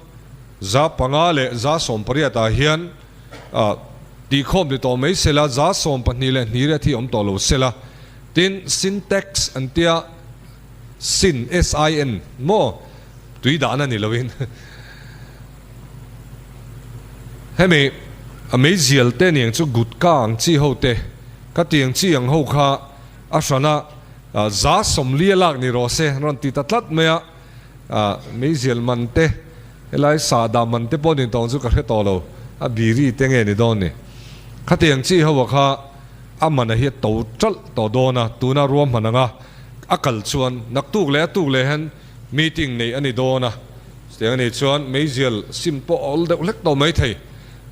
5% leh 18% ah hian tihkhawm ni tawh mai sela, 12 leh hnih riat hi awm tawh lo sela. Tin, sin tax an tia. Sin, S-I-N, maw? Tui dahna ni loin. Hemi a meizial te niang chu gutka ang chi ho te, ka tiang chi ang ho kha a hrana 40% a lak ni rawh se an rawn ti ta tlat mai a, meizial man te, helai sahdah man te pawh ni tawng chu ka hre tawh lo, a biri te nge ni dawn ni. Khatiang chi ho a kha a man a hi a to ṭalh tawh dawn a, tuna ruahman anga. a kal chuan naktuk leh a tuk leh hian meeting neih a ni dawn a, chutiang a nih chuan meizial sim pawh a awl deuh hlek tawh mai thei,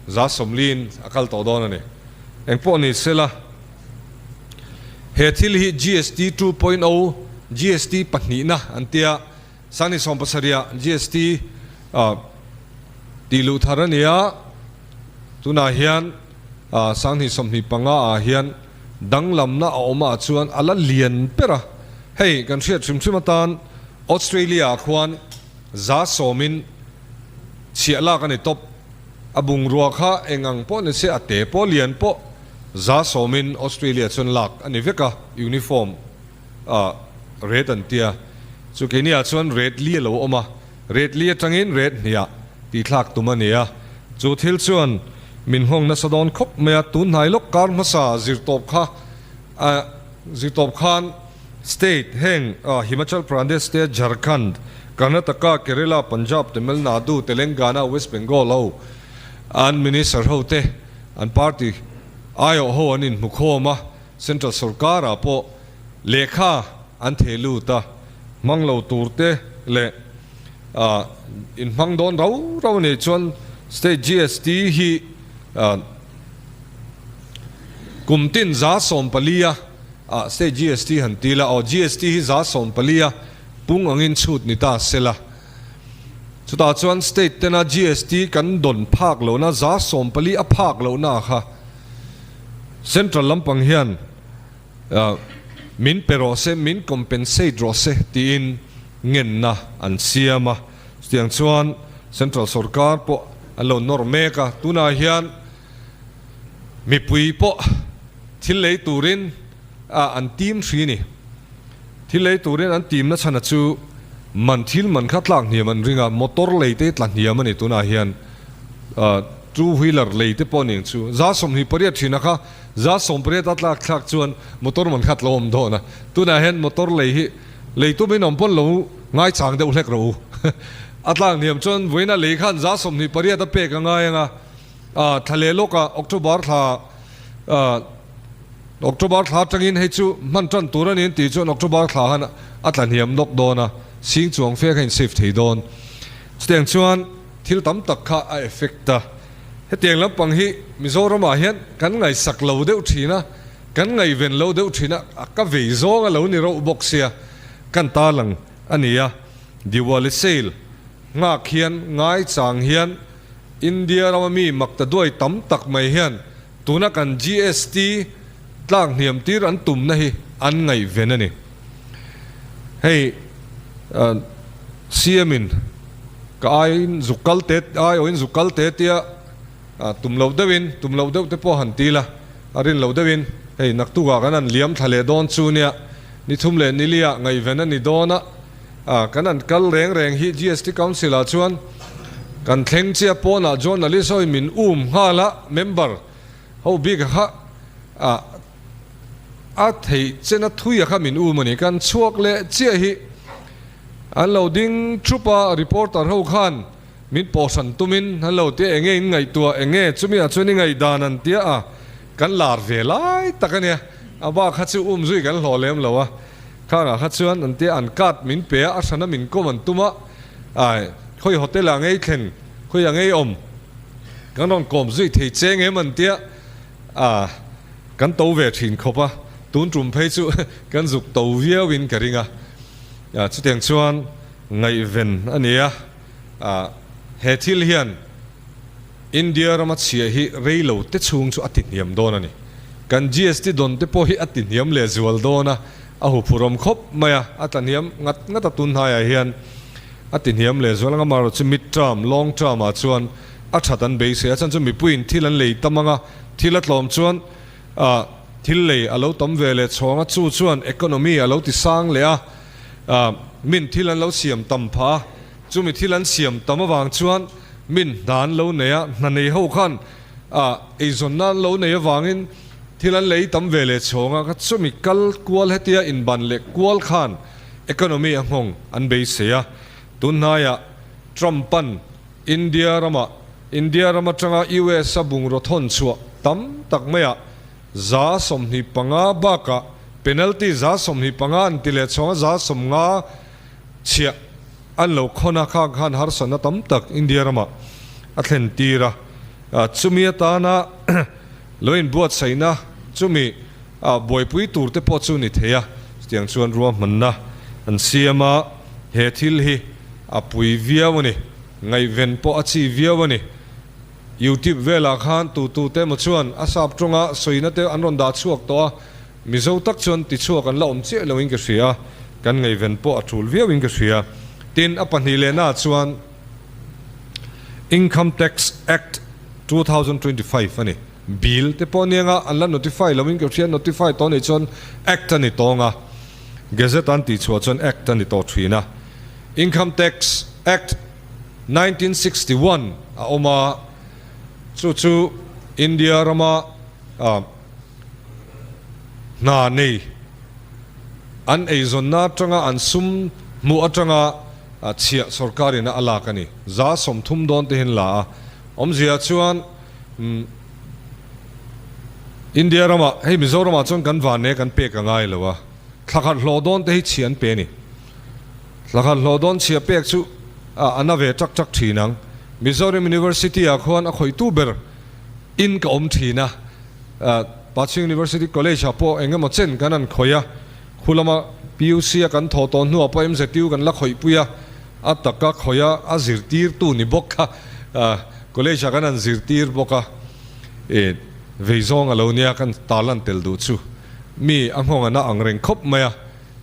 40% in a kal tawh dawn a ni. Engpawh ni sela, he thil hi GST 2.0, GST pahnihna an tia, Sangni sawmpasarih ah GST tih luh thar a ni a, tunah hian Sangni 25 ah hian danglamna a awm ah chuan a la lian ber a, hei kan hriat hrim hrim atan Australia ah khuan 10% in chhiah lak a ni tawp, a bungrua kha eng ang pawh ni se a te pawh lian pawh 10% in Australia chuan lak a ni vek a, uniform. Ah, ret an tia. Chu keiniah chuan ret li a lo awm a, ret li atangin ret hniah tih thlak tum a ni a. Chu thil chuan min nghawng nasa dawn khawp mai a, tun hnai lawk kar hmasa zirtawp kha, ah, zirtawp khan state heng Himachal Pradesh te, Jharkhand, Karnataka, Kerala, Punjab, Tamil Nadu, Telangana, West Bengal ho an minister ho te an party aiawh ho an inhmu khawm a. Central sorkarah pawh lehkha an theh lut a, hmang lo tur te leh inhmang dawn rau rau a nih chuan State GST hi kum tin 14% a State GST han ti la aw, GST hi 14% a pung angin chhut ni ta se la. Chutah chuan State tena GST kan dawn phak lohna 14% a phak lohna kha Central lampang hian min pe rawh se, min compensate rawh se tiin ngenna an siam a. Chutiang chuan Central sorkar pawh an lo nawr mek a, tunah hian mipui pawh thil lei turin an tim hri ni. Thil lei turin an timna chhana chu man thil man kha tlak hniam an ring a, motor lei te tla hniam a ni tunah hian. Two wheeler lei te pawh ning chu 28 thina kha 18 a tlak thlak chuan motor man khat lo awm dawn a, tunah hian motor lei hi lei tumin awm pawn lo ngaichang deuh hlek rawh u. A tlak hniam chuan vawiina lei khan 28 a pek a ngai ang a, thla leh lawkah October thla October thla atangin hei chu hman tan tur a ni an tih chuan October thla khan a tla hniam nawk dawn a, sing chuang fe kha in save thei dawn. Chutiang chuan thil tam tak kha a effect a, hetiang lampang hi Mizoramah hian kan ngaihsak lo deuh thin a, kan ngaihven lo deuh thin a, a ka vei zawng a lo ni rauh bawk sia, kan tarlang a ni a. Diwali sale nghak hian ngaichang hian India rama mi makta duai tam tak mai hian Tuna kan GST tlak hniam tir an tumna hi an ngaihven a ni. Hei CM in ka aiin zuk kal te aiawhin zuk kal te tia tum loh deuhin tum loh deuh te pawh han ti la, a rin loh deuhin hei naktukah kan han liam thla leh dawn chu nia, ni thum leh ni liah ngaihven a ni dawn a, kan han kal reng reng hi GST Council ah chuan kan thleng chiah pawnah journalist ho in min um nghal a, member ho bik kha a theih chen a thui a kha min um a ni, kan chhuak leh chiah hi an lo ding thup a, reporter ho khan min pawhhran tumin an lo tia enge in ngaihtuah enge chumi ah chuan i ngaihdan an tia a, kan lar ve lai tak a nia, a bak kha chu um zui kan hlawh lem lo a. Khangah kha chuan an tia an card min pe a, a hrana min kawm an tum a, ai khawi hotel ah ngei thleng, khawi ah ngei awm, kan rawn kawm zui thei che ngem an tia, a kan to ve thin khawp a, tun tum phei chu kan zuk to viau in ka ring a, chutiang chuan ngaihven a ni a, he thil hian. India rama chhia hi rei lo te chhung chu a ti hniam dawn a ni. Kan GST dawn te pawh hi a ti hniam leh zual dawn a, a huphurawm khawp mai a, a tla hniam ngat ngat a tun hnaiah hian a ti hniam leh zual ang a, amaherawhchu chu mid term, long term ah chuan a that an beisei a, chhan chu mipuiin thil an lei tam ang a, thil a tlawm chuan ah thil lei a lo tam ve leh chhawng a, chu chuan economy a lo ti sang leh a, ah min thil an lo siam tam phah a. Chumi thil an siam tam avang chuan min hna an lo nei a, hna nei ho khan eizawnna an lo nei avangin thil an lei tam ve leh chhawng a, chumi kal kual hetia inban leh kual khan economy a nghawng an beisei a. Tunhnaiah Trump-a'n India ramah India ram atanga US-a bungraw thawn chhuah tam tak maiah 25% bakah. Penalty 25 an ti leh chhawng a 50 chhiah an lo khawn a, khang khan harsatna tam tak India ramah a thlen tir a. Chumi atana lo inbuatsaihna chumi buaipui tur te pawh chu ni thei a, chutiang chuan ruahmanna an siam a, he thil hi a pui viau a ni, ngaihven pawh a chi viau a ni. Youtube velah khan tutute emaw chuan a sap tawnga sawina te an rawn dah chhuak tawh a, Mizo tak chuan tichhuak an la awm chiah loin ka hria, kan ngaihven pawh a tul viauin ka hria. Tin, a pahnih lehnaah chuan Income Tax Act 2025 a ni. Bill te pawh anianga an la notify loin ka hria, notify tawh anih chuan Act a ni tawng a, Gazette an tihchhuah chuan Act a ni tawh thin a. Income Tax Act 1961 a awm a, chu chu India rama Hna nei an eizawnna atanga an sum hmuh atanga chhiah sorkarin a lak a ni. 30% dawn te hian la a. Awmzia chuan India ramah, hei Mizoramah chuan kan vanne kan pek a ngai lo a, thla khat hlawh dawn te hi chhiah an pe a ni. Thla khat hlawh dawn chhiah pek chu a na ve tak tak thin ang. Mizoram University ah khuan a khawihtu ber in ka awm thin a, Pachhing University College ah pawh eng emaw chen kan han khawih a, khu lama PUC a kan thawh tawh hnuah pawh MZU kan la khawihpui a, a taka khawih a, a zirtirtu ni bawk kha college ah kan han zirtir bawk a, e vei zawng a lo nia kan tarlan tel duh chu mi a nghawng a na ang reng khawp mai a,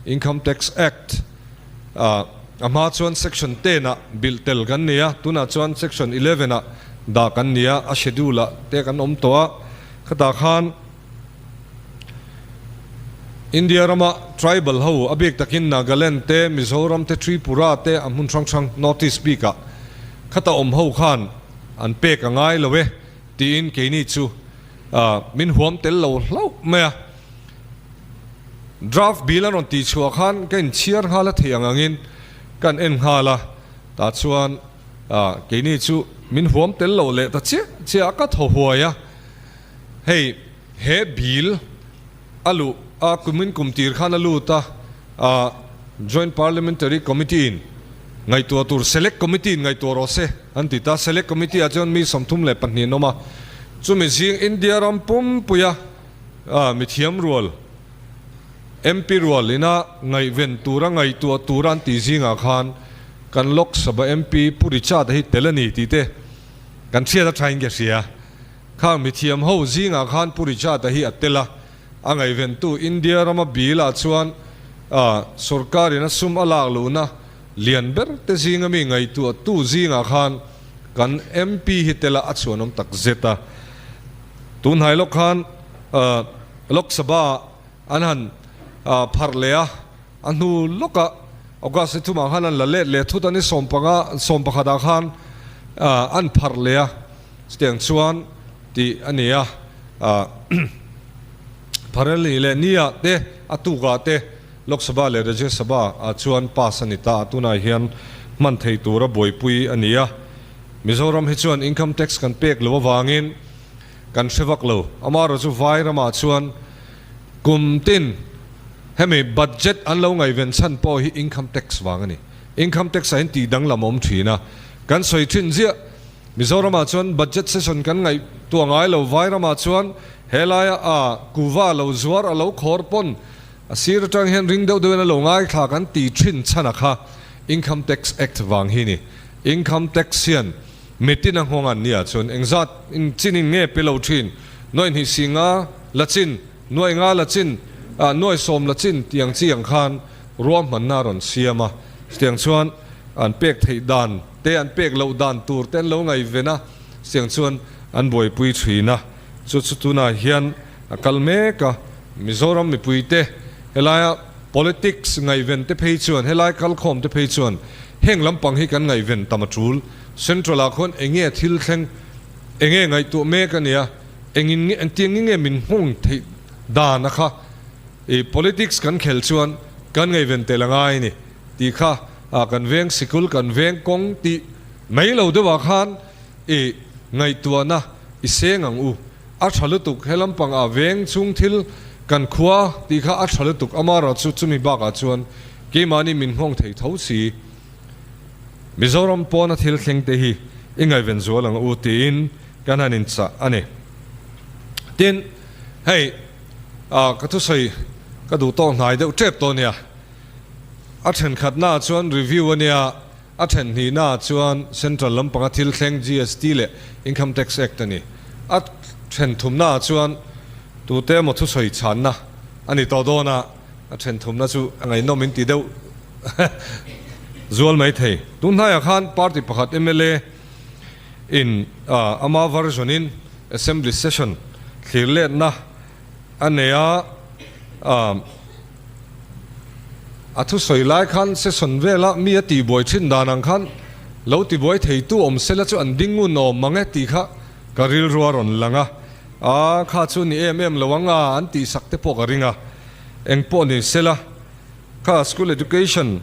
Income Tax Act. A hma chuan Section ten ah bilh tel kan ni a, tunah chuan Section 11 ah dah kan ni a, a schedule ah te kan awm tawh a. Khatah khan India rama tribal ho a bik takin Nagaland te, Mizoram te, Tripura te a hmun hrang hrang North East bikah khata awm ho khan an pek a ngai lo e tiin keini chu min huam tel lo hlauh mai a. Draft bill an rawn tih chhuah khan ka inchhiar nghal a theih ang angin kan en nghal a, tah chuan keini chu min huam tel lo leh ta chiah chiah a, ka thaw huai a, hei he bill a luh a kumin kum tir khan a lut a, Joint Parliamentary Committee in ngaihtuah tur Select Committee in ngaihtuah rawh se an ti ta, Select Committee ah chuan mi 32 an awm a, chumi zing India ram pumpuia A mithiam rual, MP rual ina ngaihven tura ngaihtuah tura an tih zingah khan kan Lok Sabha MP Pu Richard-a hi tel a ni tih te kan hriat a thain ka hria. Khang mithiam ho zingah khan Pu Richard-a hi a tel a, a ngaihventu India rama bill-ah chuan sorkarin a sum a lak luhna lian ber te zinga mi ngaihtuahtu zingah khan kan MP hi tel a, a chhuanawm tak zet a. Tunhnai lawk khan Lok Sabha an han pharh leh a, a hnu lawkah August ni thumah khan an la let leh thut a ni, 15, 11 ah khan an pharh leh a, chutiang chuan tih a ni a, pharh ni leh ni ah te a tukah te Lok Sabha leh Rajya Sabha ah chuan pass a ni ta a, tunah hian hman thei tura buaipui a ni a. Mizoram hi chuan income tax kan pek lo avangin kan hre vak lo. Amaherawh chu vai ramah chuan kum tin hemi budget an lo ngaihven chhan pawh hi income tax vang a ni. Income tax ah hian tih danglam a awm thin a, kan sawi thin ziah. Mizoramah chuan budget session kan ngaihtuah ngai lo, vai ramah chuan helaia a kuva lo zuar a lo khawr pawn a sir atang hian ring deuh deuhin a lo ngaithla kan ti thin chhan a kha Income Tax Act vang hi ni. Income tax hian mitin a nghawng an nia chuan engzat in chin in nge pe lo thin, nuaih hnih si nga la chin, nuaih nga la chin, ah nuaih sawm la chin tih ang chi ang khan ruahmanna a rawn siam a, chutiang chuan an pek theih dan te an pek loh dan tur te an lo ngaihven a, chutiang chuan an buaipui thin a, chu chu tunah hian a kal mek a, Mizoram mipuite helaia Politics ngaihven te phei chuan, helai kalkhawm te phei chuan heng lampang hi kan ngaihven tam a tul. Central ah khuan enge thil thleng, enge ngaihtuah mek a nia, engin nge, engtiang nge min nghawng theih dan a kha i politics kan khel chuan kan ngaihven tel a ngai a ni tih kha kan veng sikul, kan veng kawng tih mai lo deuh ah khan i ngaihtuahna i seng ang u. A tha lutuk, he lampang ah veng chung thil Kan khua tih kha a tha lutuk amaherawhchu chumi bakah chuan keimahni min nghawng thei tho si. Mizoram pawna thil thleng te hi i ngaihven zual ang u tiin kan han inchah a ni. Tin, hei ka thusawi ka duh tawk hnai deuh tep tawh nia. A thenkhatnaah chuan review a nia, a then hnihnaah chuan Central lampanga thil thleng GST leh Income Tax Act a ni. A then thumnaah chuan tute emaw thusawi chhanna a ni tawh dawn a, a then thumna chu a ngaihnawm in ti deuh zual mai thei. Tun hnaiah khan party pakhat mla in ama version in Assembly session thlir letna a nei a, a thusawi lai khan session vela mi a tihbuai thin dan ang khan lo tibuai theitu awm sela chu an ding ngun awm mang e tih kha ka rilru a rawn lang a, a kha chu ni em em lo ang a an tihsak te pawh ka ring a, engpawh ni sela kha School Education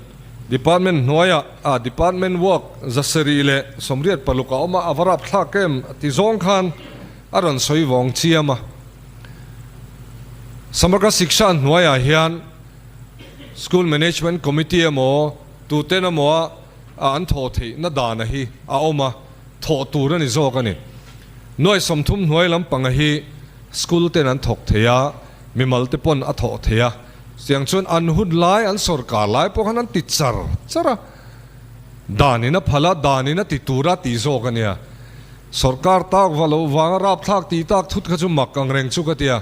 Department hnuaiah a department work zasarih leh 86 a awm a, a va rapthlak em ti zawng khan a rawn sawi vawng chiam a. Samagra Shiksha hnuaiah hian School Management Committee emaw tuten emaw a an thawh theihna dana hi a awm a, thawh tur a ni zawk a ni. Nuai 30 hnuai lampanga hi school ten an thawk thei a, mimal te pawn a thawh thei a, chutiang chuan an hun lai, an sawrkar lai pawh khan an ti char char a, danin a phal a, danin a ti tur a tih zawk a nia. Sawrkar tak va lo vanga rapthlak tih tak thut kha chu mak ang reng chu ka ti a,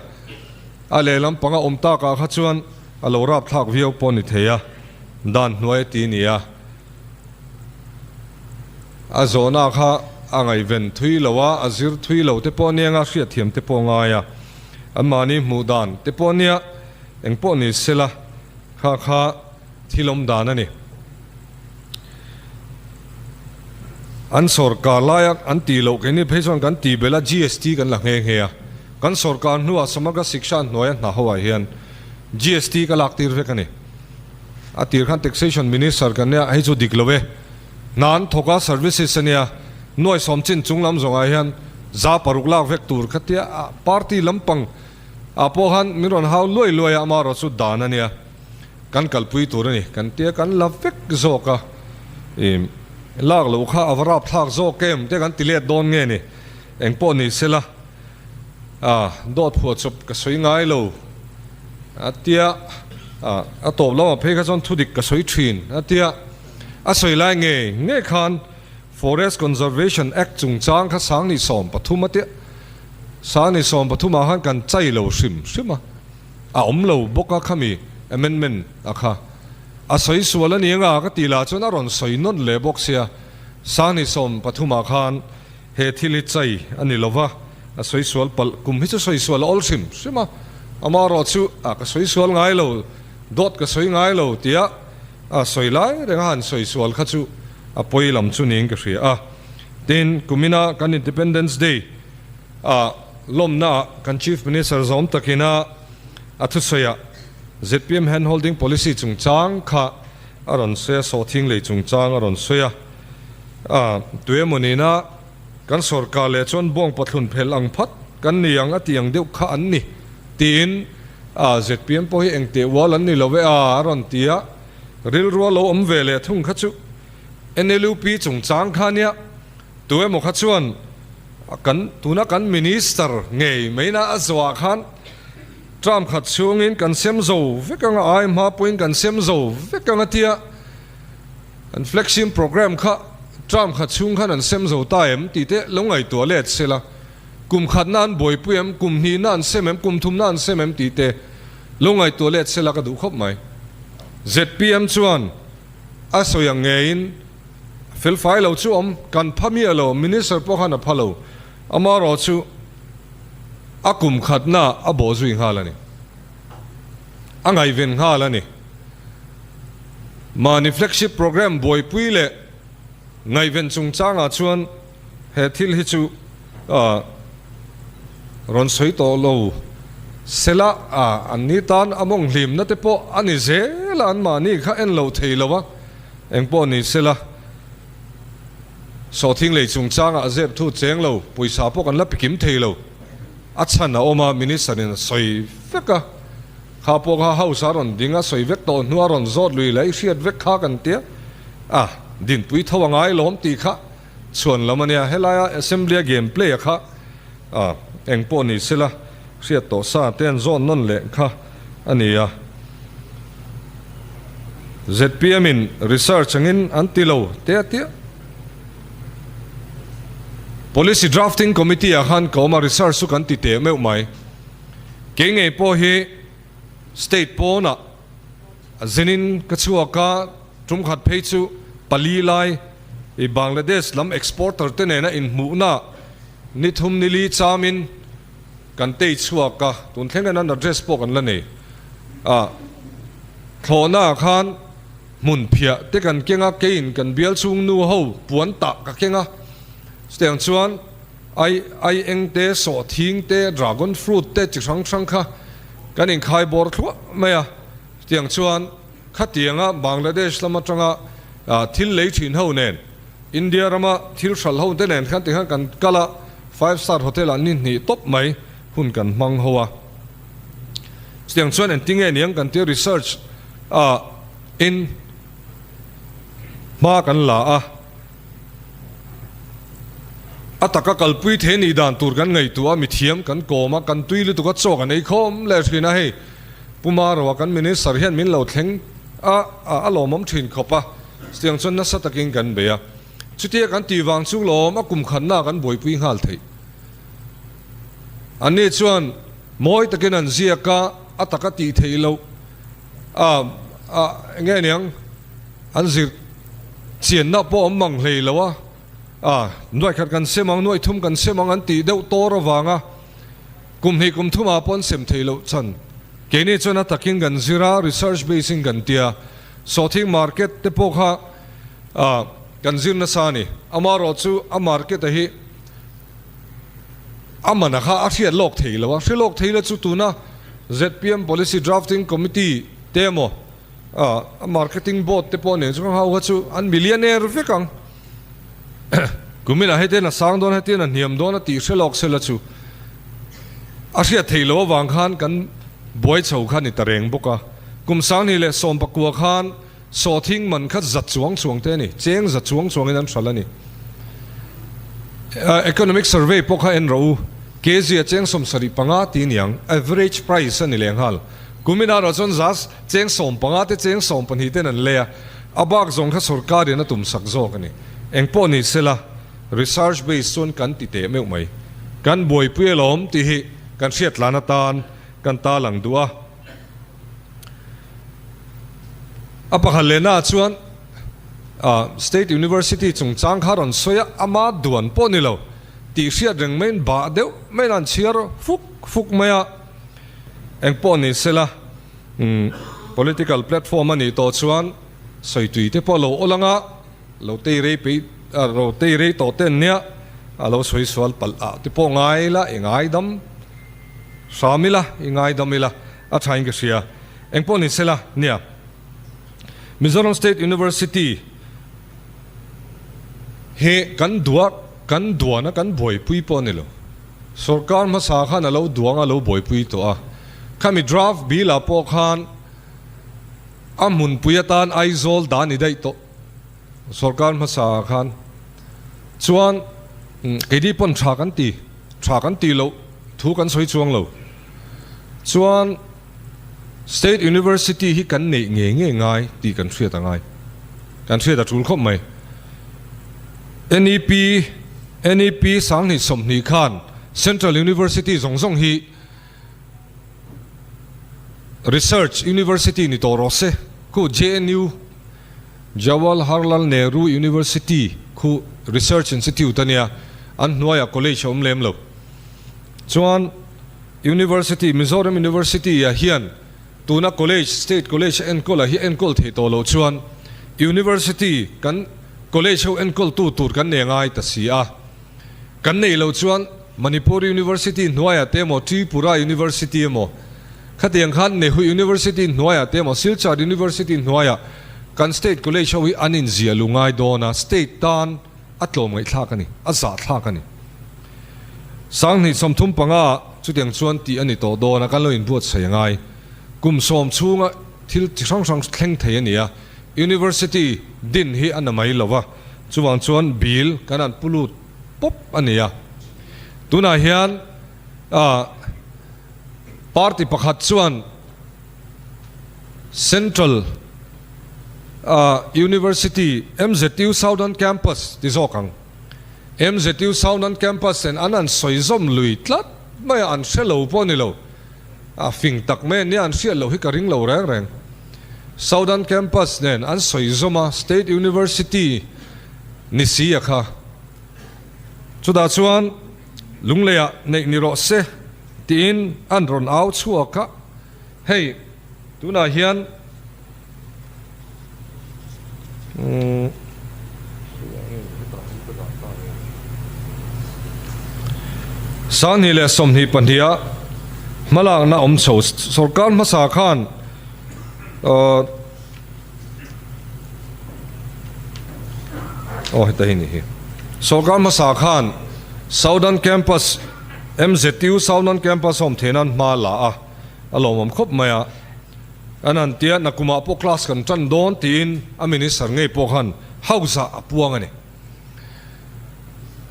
a lehlam panga awm takah kha chuan a lo rapthlak viau pawh ni thei a, dan hnuai a ti nia. A zawhna kha a ngaihven thui lo a, a zir thui lo te pawh nia nga hriatthiam te pawh ngai a, anmahni hmuh dan te pawh nia eng pawh ni sela kha kha thil awm dan a ni. An sawrkar laia an tih loh keini phei chuan kan tih belh a, GST kan la nghe nghe a. Kan sawrkar hnuah Samagra Shiksha hnuaia hna ho ah hian GST ka lak tir vek a ni. A tir khan Taxation Minister kan nia, hei chu dik lo e. Hna an thawk a, services a nia, nuai sawm chin chung lam zawngah hian 600 lak vek tur kha tia party lampang ah pawh khan min rawn hau luai luai a, amaherawh chu dan a nia. Kan kalpui tur a ni, kan tia kan la vek zawk a, i lak loh kha a va rapthlak zawk em te kan ti let dawn nge ni, eng pawh ni sela a dawt phuah chawp ka sawi ngai lo a tia, a tawp lamah phei kha chuan thudik ka sawi thin a tia, a sawi lai ngei ngei khan Forest Conservation Act chungchang kha 2013 a tia, 2013 ah khan kan chai lo hrim hrim a. A awm lo bawk a khami amendment a kha a sawi sual a ni anga ka tih lah chuan a rawn sawi nawn leh bawk sia 2013 ah khan he thil hi chai a ni lova a sawi sual palh kum hi chu sawi sual a awl hrim hrim a amaherawh chu a ka sawi sual ngai lo dawt ka sawi ngai lo tia a sawi lai reng a han sawi sual kha chu a pawi lam chu niin ka hria a tin kumina kan Independence Day A lawmnaah kan Chief Minister zawm takina a thusawiah zpm Hand Holding Policy chungchang kha a rawn sawi a, sawhthing lei chungchang a rawn sawi a. A tuemaw nena kan sawrkar leh chuan bawng pathlun phel ang phat kan ni ang a tih ang deuh kha an ni tiin a zpm pawh hi engteh ual an ni lo e a a rawn ti a, rilru a lo awm ve leh thung kha chu NLUP chungchang kha nia tuemaw kha chuan Kan tuna kan Minister ngei maina a zawhah khan term khat chhungin kan sem zo vek anga ai hma pawhin kan sem zo vek anga tia an flexim program kha term khat chhung khan an sem zo ta em tih te lo ngaihtuah let sela kum khatna an buaipui em kum hnihna an sem em kum thumna an sem em tih te lo ngaihtuah let sela ka duh khawp mai. Zpm chuan a sawi ang ngeiin Felfai lo chu awm kan pha miah lo, Minister pawh khan a pha lo. Amaherawh chu a kum khatna a bawh zui nghal a ni. A ngaihven nghal a ni. Mahni flagship programme buaipui leh ngaihven chungchangah chuan he thil hi chu rawn sawi tawh lo sela an ni tan a mawng hlimna te pawh a ni zel a, anmahni kha en lo thei lo a. Engpawh ni sela, sawhthing lei chungchangah zep thu cheng lo, pawisa pawh kan la pikim thei lo. A chhan a awm a, Minister in a sawi vek a. Kha pawh kha house a rawn ding a, sawi vek tawh hnu a rawn zawt lui leh i hriat vek kha kan tia. A, dinpui tho a ngai lawm tih kha chhuan lam a nia. Helaia assembly a game play a kha a, eng pawh ni sela hriat tawh sa te an zawt nawn leh kha a ni a. Zpm in research angin an ti lo te a tia. Policy drafting committee ah khan ka awm a, research chu kan ti teh meuh mai. Kei ngei pawh hi state pawnah zinin ka chhuak a, tum khat phei chu pali lai i Bangladesh lam exporter te nena inhmuhna ni thum ni li chamin kan tei chhuak a, tun thleng hian an address pawh kan la nei a, thlawhna ah khan hmun phiah te kan keng a, keiin kan bial chhung nu ho puan tah ka keng a, chutiang chuan Ai, ai eng te, sawhthing te, dragon fruit te chi hrang hrang kha kan inkhai bawr thluah mai a. Chutiang chuan khatianga Bangladesh lam atanga thil lei thin ho nen, India rama thil hral ho te nen khan tikhan kan kal a, five star hotel ah ni hnih tawp mai hun kan hmang ho a. Chutiang chuan engtinge niang kan tia research ah in hma kan la a. A taka kalpui thei nih dan tur kan ngaihtuah a, mithiam kan kawm a, kan tui lutuk a, chaw kan ei khawm leh thin a, hei Pu Maroa kan Minister hian min lo thleng a, a lawmawm thin khawp a, chutiang chuan nasa takin kan bei a, chutia kan tih vang chu lawm a kum khatna kan buaipui nghal theih. Anni chuan mawi takin an ziak a, a taka tih theih loh a, a eng nge niang an zir Chianna pawh awm mang hlei lo a, a nuaih khat kan sem ang, nuaih thum kan sem ang an tih deuh tawr avanga kum hnih kum thumah pawh an sem thei loh chhan. Keini chuan a takin kan zir a, research base in kan tia, sawhthing market te pawh kha a kan zir nasa a ni. Amaherawh chu a market a hi a man a kha a hriat lawk thei lo a, hre lawk thei la chu tuna zpm Policy Drafting Committee te emaw, A marketing board te pawh nen chuan ho kha chu an millionaire vek ang. Kuminah hetian a sang dawn hetian a hniam dawn a tih hre lawk sela chu a hriat theih loh avang khan kan buai chho kha ni ta reng bawk a. Kum sanghnih leh sawmpakua khan sawhthing man kha za chuang chuang te a ni, cheng za chuang chuangin an hralh a ni. Economic survey pawh kha en rawh u, kg a cheng 75 ti niang, average price a ni lehnghal. Kumin erawh chuan za Cheng 15 te cheng 12 ten an lei a, a bak zawng kha sorkarin a tum sak zawk a ni. Eng pawh ni sela, research base chuan kan ti teh meuh mai. Kan buaipui alawm tih hi kan hriat tlan atan kan ta lang duh a. A pakhat lehna ah chuan State University chungchang kha rawn sawi a, ama duan pawh ni lo tih hriat reng maiin bah deuh maiin an chhiar fuk fuk mai a. Eng pawh ni sela, Political platform a nih tawh chuan sawitui te pawh a lo awl ang a, lo tei rei peih lo tei rei tawh te an nia, a lo sawi sual palh ah te pawh ngai ila i ngaidam hram ila, i ngaidam ila a thain ka hria. Eng pawh ni sela nia, Mizoram State University hi kan duah kan duan a kan buaipui pawh a ni lo. Sorkar hmasa khan a lo duang a lo buaipui tawh a, khami draft bill ah pawh khan a hmunpui atan Aizawl dan i daih tawh sorkar hmasa ah khan chuan keini pawn tha kan ti tha kan tih loh thu kan sawi chuang lo chuan State University hi kan neih ngei ngei ngai tih kan hriat a ngai. Kan hriat a tul khawp mai. NEP, NEP 2020 khan Central University zawng zawng hi Research University ni tawh rawh se. Khu JNU, Jawaharlal Nehru University khu Research Institute a nia, an hnuaiah college a awm lem lo. Chuan. University, Mizoram University ah hian tuna college, state college a enkawl ah hi enkawl theih tawh loh chuan University kan college ho enkawl tu tur kan nei ngai ta si a. Kan neih loh chuan Manipur University hnuaiah te emaw Tripura University emaw khatiang khan Nehu University hnuaiah te emaw Silchar University hnuaiah kan state college ho hi an inziah lu ngai dawn a, state tan A tlawm ngaihthlak a ni, a zahthlak a ni. 2035 ah chutiang chuan tih a ni tawh dawn a, kan lo inbuatsaih a ngai. Kum sawm chhunga thil chi hrang hrang thleng thei a ni a, University din hi a na mai lo va, chuvang chuan bill kan han pu lut pawp a ni a. Tunah hian party pakhat chuan Central University, MZU Southern Campus ti zawk ang, MZU Southern Campus nen an han sawi zawm lui tlat mai a, an hre lo pawh a ni lo. A fing tak mai ania an hriat loh hi ka ring lo reng reng. Southern Campus nen an sawi zawm a, State University ni si a kha. Chutah chuan Lungleiah neih ni rawh se tiin an rawn au chhuak a, hei tunah hian Sanghnih leh 22 ah hmalakna awm chho sorkar hmasa khan aw heta hi ni hi sorkar hmasa khan Southern Campus MZU Southern Campus awm theih nan hma la a a lawmawm khawp mai a. An han tia, Nakumah pawh class kan tan dawn tiin a minister ngei pawh khan house ah a puang a ni.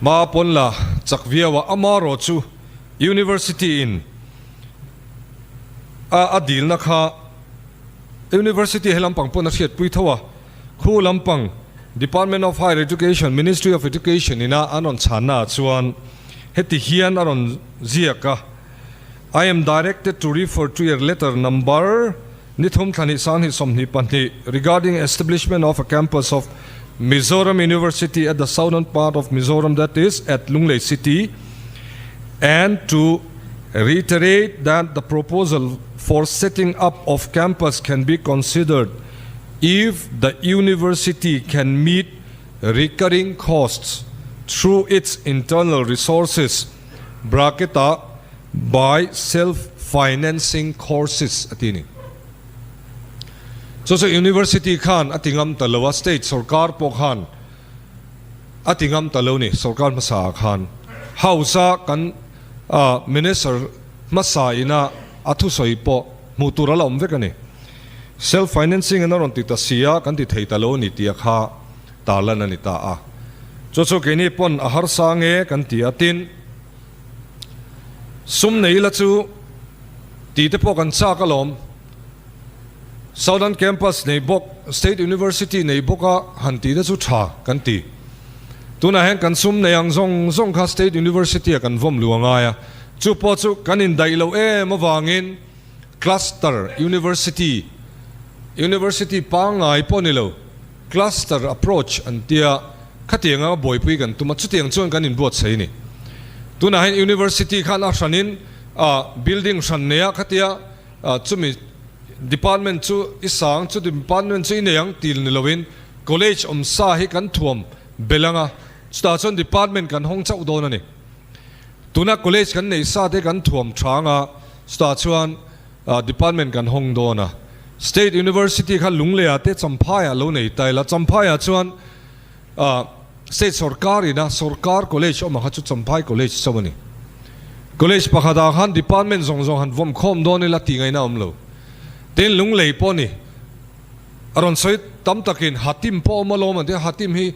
Hma pawn la chak viau a, amarawh chu university in a a dilna kha university he lampang pawn a hriatpui tho a, khu lampang Department of Higher Education, Ministry of Education ina an rawn chhanna ah chuan heti hian a rawn ziak a. I am directed to refer to your letter number ni thum thla hnih 20 22 regarding establishment of a campus of Mizoram University at the southern part of Mizoram that is at Lunglei City and to reiterate that the proposal for setting up of campus can be considered if the university can meet recurring costs through its internal resources bracket ah by self financing courses a ti ni. Chu chu University khan a ti ngam ta lo a, state sorkar pawh khan a ti ngam ta lo ni, sorkar hmasa ah khan house a kan minister hmasa ina a thusawi pawh hmuh tur a la awm vek a ni. Self financing in a rawn ti ta si a, kan ti thei ta lo a ni tih a kha tarlan a ni ta a. Chu chu keini pawn a harsa nge kan ti a, tin sum nei ila chu tih te pawh kan chak alawm. Southern Campus nei bawk, State University nei bawk a han tih te chu tha kan ti. Tunah hian kan sum nei ang zawng zawng kha State University ah kan vawm lu a ngai a, chu pawh chu kan indaih loh em avangin Cluster University, University pangngai pawh ni lo, Cluster approach an tia, khatiang anga buaipui kan tum a, chutiang chuan kan inbuatsaih a ni. Tunah hian University khan a hranin building hran nei a, khatia chumi department chu i sang, chu department chu i nei ang til ni loin college awm sa hi kan thuam belh anga, chutah chuan department kan hawng chauh dawn a ni. Tuna college kan neih sa te kan thuam tha anga, chutah chuan department kan hawng dawn a. State University kha Lungleiah te Champhaiah lo nei ta ila, Champhaiah chuan state sorkar ina sorkar college awm ang kha chu Champhai College chauh a ni. College pakhatah khan department zawng zawng han vawm khawm dawn ila tih ngaihna a awm lo. Tin Lunglei pawh a ni. A rawn sawi tam takin Hatim pawh awm alawm an ti a, Hatim hi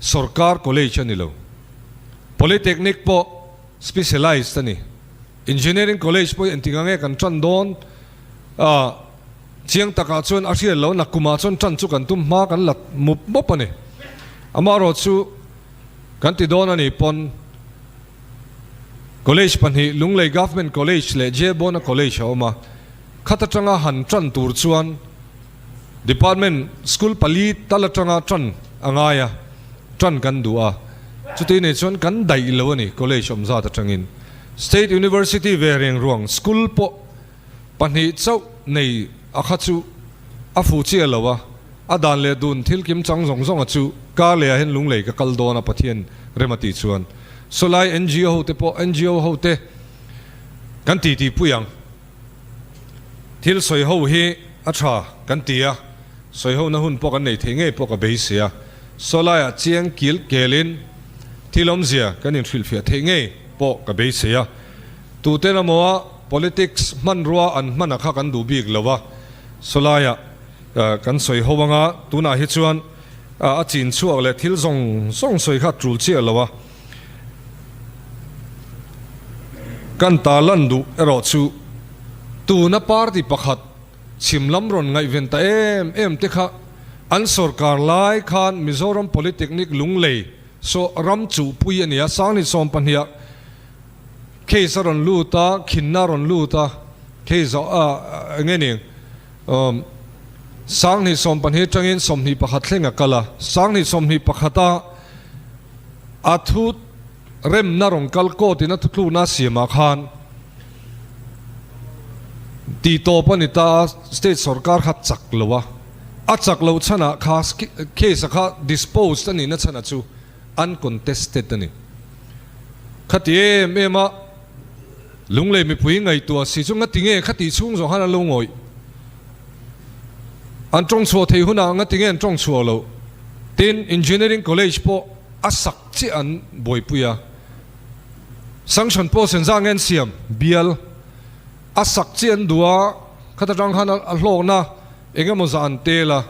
sorkar college a ni lo. Polytechnic pawh specialized a ni. Engineering College pawh hi engtik ang nge kan tan dawn? A chiang takah chuan a hriat loh na kumah chuan tan chu kan tum hma kan la mup mup a ni. Amaherawh chu kan ti dawn a nih pawn College pahnih Lunglei Government College leh Jebona College a awm a, khat atanga han tan tur chuan Department school pali tal atanga tan a ngai a, tan kan duh a, chuti nei chuan kan daih lo a ni college awm zat atangin. State University ve reng ruang school pawh pahnih chauh nei a kha chu a fuh chiah lo a, a dan leh dun thil kim chang zawng zawng a chu kar leh ah hian Lunglei ka kal dawn a Pathian rem a tih chuan sawlai ngo ho te pawh ngo ho te kan titi pui ang. Thil sawi ho hi a tha kan ti a, sawi hona hun pawh kan nei thei ngei pawh ka beisei a, sawlaiah chiang kil kelin thil awmzia kan inhrilhfiah theih ngei pawh ka beisei a, tuten amaw a. politics hmanrua an hman a kha kan duh bik lo a, sawlaiah kan sawi ho anga tunah hi chuan a chin chhuak leh thil zawng zawng sawi kha a tul chiah lo a. Kan ta lan duh erawh chu tuna party pakhat chhim lam rawn ngaihven ta em em te kha an sorkar lai khan Mizoram Polytechnic Lunglei saw ram chuhpui a ni a, Sangni sawmpahniah case a rawn lut a, khinna a rawn lut a, case a eng nge ni Sangni 12 atangin 21 thleng a kal a, Sangni 21 a A thu remna rawn kal court in a thutlukna a siamah khan tih tawp a ni ta a, state sorkar kha chak lo a, a chak loh chhanah kha case a kha disposed a nihna chhanah chu uncontested a ni. Khati em em a Lunglei mipui ngaihtuah si chu ngati nge khati chhung zawng khan an lo ngawih? An tawng chhuah thei hunah ngati nge an tawng chhuah loh? Tin, Engineering College pawh a sak chiah an buaipui a, sanction pawh senza nge an siam? Bial a sak chiah an duh a, khata tang khan a hlawkna Eng emaw zah an tel a,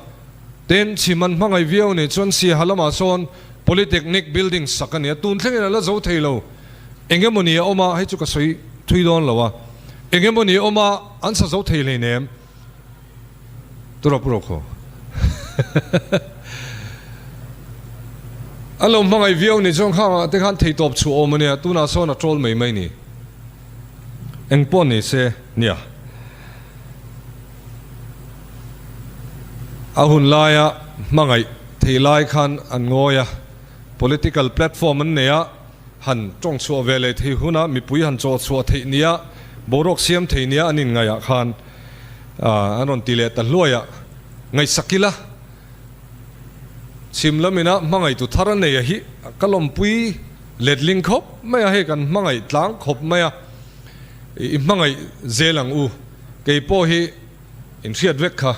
tin chhim an hmangaih viau nih chuan Siaha lamah sawn Polytechnic building sak a ni a, tun thlengin a la zo thei lo. Eng emaw ni a awm a, hei chu ka sawi thui dawn lo a, eng emaw ni a awm a, an sa zo thei hleinem. Tura pu Rokhaw. An lo hmangaih viau nih chuan khangah te khan theitawp chhuah awm a nia, tunah sawn a troll mai mai ni. Eng pawh ni se nia. A hun laia hmangaih theih lai khan an ngawi a, political platform an nei a, han tawng chhuah ve leh thei huna mipui han chawh chhuah theih nia, boruak siam thei nia an inngaihah khan an rawn ti leh ta hluai a, ngaihsak ila chhim lamina hmangaihtu thar a nei a hi ka lawmpui letling khawp mai a, hei kan hmangaih tlang khawp mai a, i hmangaih zel ang u. Kei pawh hi inhriat vek kha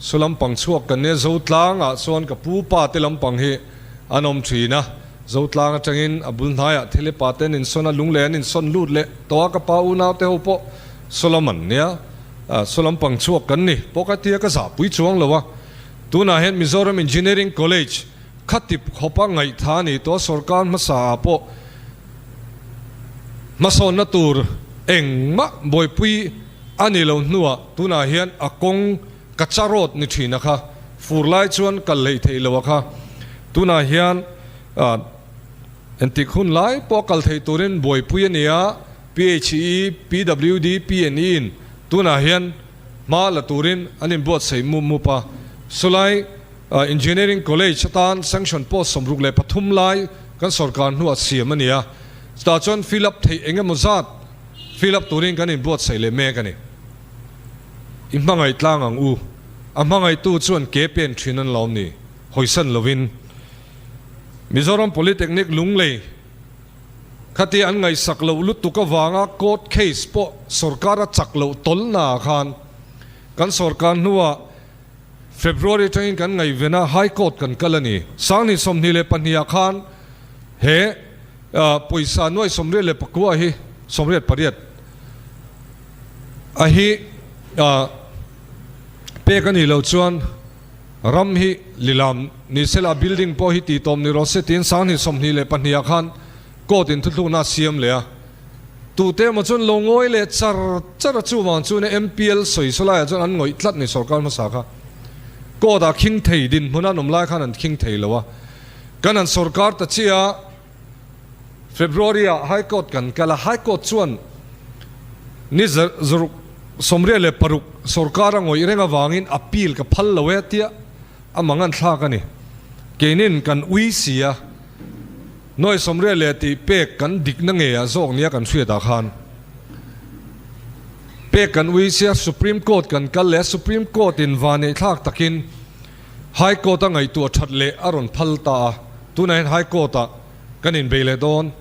su lampang chhuak kan nia, Zotlangah chuan ka pu pa te lampang hi an awm thin a, Zotlang atangin a bul hnaiah Thelepa te an insawn a, Lunglei an insawn lut leh tawh a, ka pa unau te ho pawh su lam an nia, su lampang chhuak kan ni pawh ka tia ka zahpui chuang lo a, tunah hian Mizoram Engineering College khatip khawpa ngaihtha a ni tawh a, sorkar hmasa ah pawh Hmasawnna tur engmah buaipui a ni lo hnuah tunah hian a kawng ka cha rawt ni thin a kha, fur lai chuan kal hleih theih lo a kha. Tunah hian entik hun lai pawh kal theih turin buaipui a ni a, PHE, PWD, PNE in tunah hian hma la turin an inbuatsaih mup mup a. Sawlai. Engineering College atan sanction post 63 lai kan sorkar hnuah siam a ni a, chutah chuan fill up theih eng emaw zat fill up turin kan inbuatsaih leh mek a ni. I hmangaih tlang ang u, a hmangaihtu chuan ke pen thin an lawm ni, hawisan lovin. Mizoram Polytechnic Lunglei khatia an ngaihsak loh lutuk avanga court case pawh sorkar a chak loh tawlhnaah khan kan sorkar hnuah February atangin kan ngaihven a, High Court kan kal a ni. 2022 ah khan he pawisa nuai 89 hi, 88, a hi pek a nih loh chuan ram hi lilam ni sela a building pawh hi tihtawm ni rawh se tiin 2022 ah khan court in thuthlukna a siam leh a. Tute emaw chuan lo ngawi leh char char a, chuvang chuan MPL sawi saw laiah chuan an ngawih tlat ni sorkar hmasa kha. Court ah khing thei dinhmun an awm lai khan an khing thei lo a. Kan han sorkar ta chiah a, February ah High Court kan kal a, High Court chuan ni zaruk 86 sorkar a ngawih reng avangin appeal ka phal lo e tia a mang an thlak a ni. Keinin kan ui si a. Nuai sawmriat leh tih pek kan dikna nge ah zawk nia kan hriat ah khan pek kan ui sia Supreme Court kan kal leh a Supreme Court in vanneih thlak takin High Court a ngaihtuah that leh a rawn phal ta a, tunah hian High Court ah kan inbei leh dawn.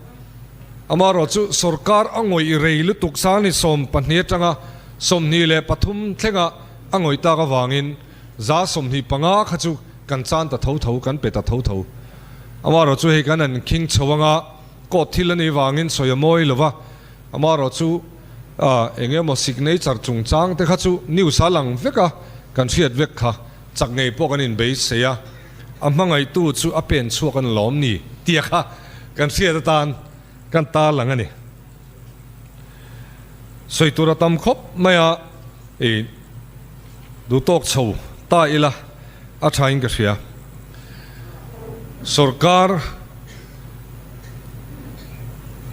Amaherawh chu sorkar a ngawih rei lutuk sangni 12 atanga 23 thlenga a ngawih tak avangin 25% kha chu kan chan ta tho tho, kan pe ta tho tho. Amaherawh chu hei kan han khing chho anga court thil a nih vangin sawi a mawi lo va, amaherawh chu Eng emaw signature chungchang te kha chu news a lang vek a, kan hriat vek kha. Chak ngei pawh kan inbeisei a, a hmangaihtu chu a pen chhuak an lawm ni tia kha kan hriat atan kan tarlang a ni. Sawi tur a tam khawp mai a, i duhtawk chho ta ila a thain ka hria. Sorkar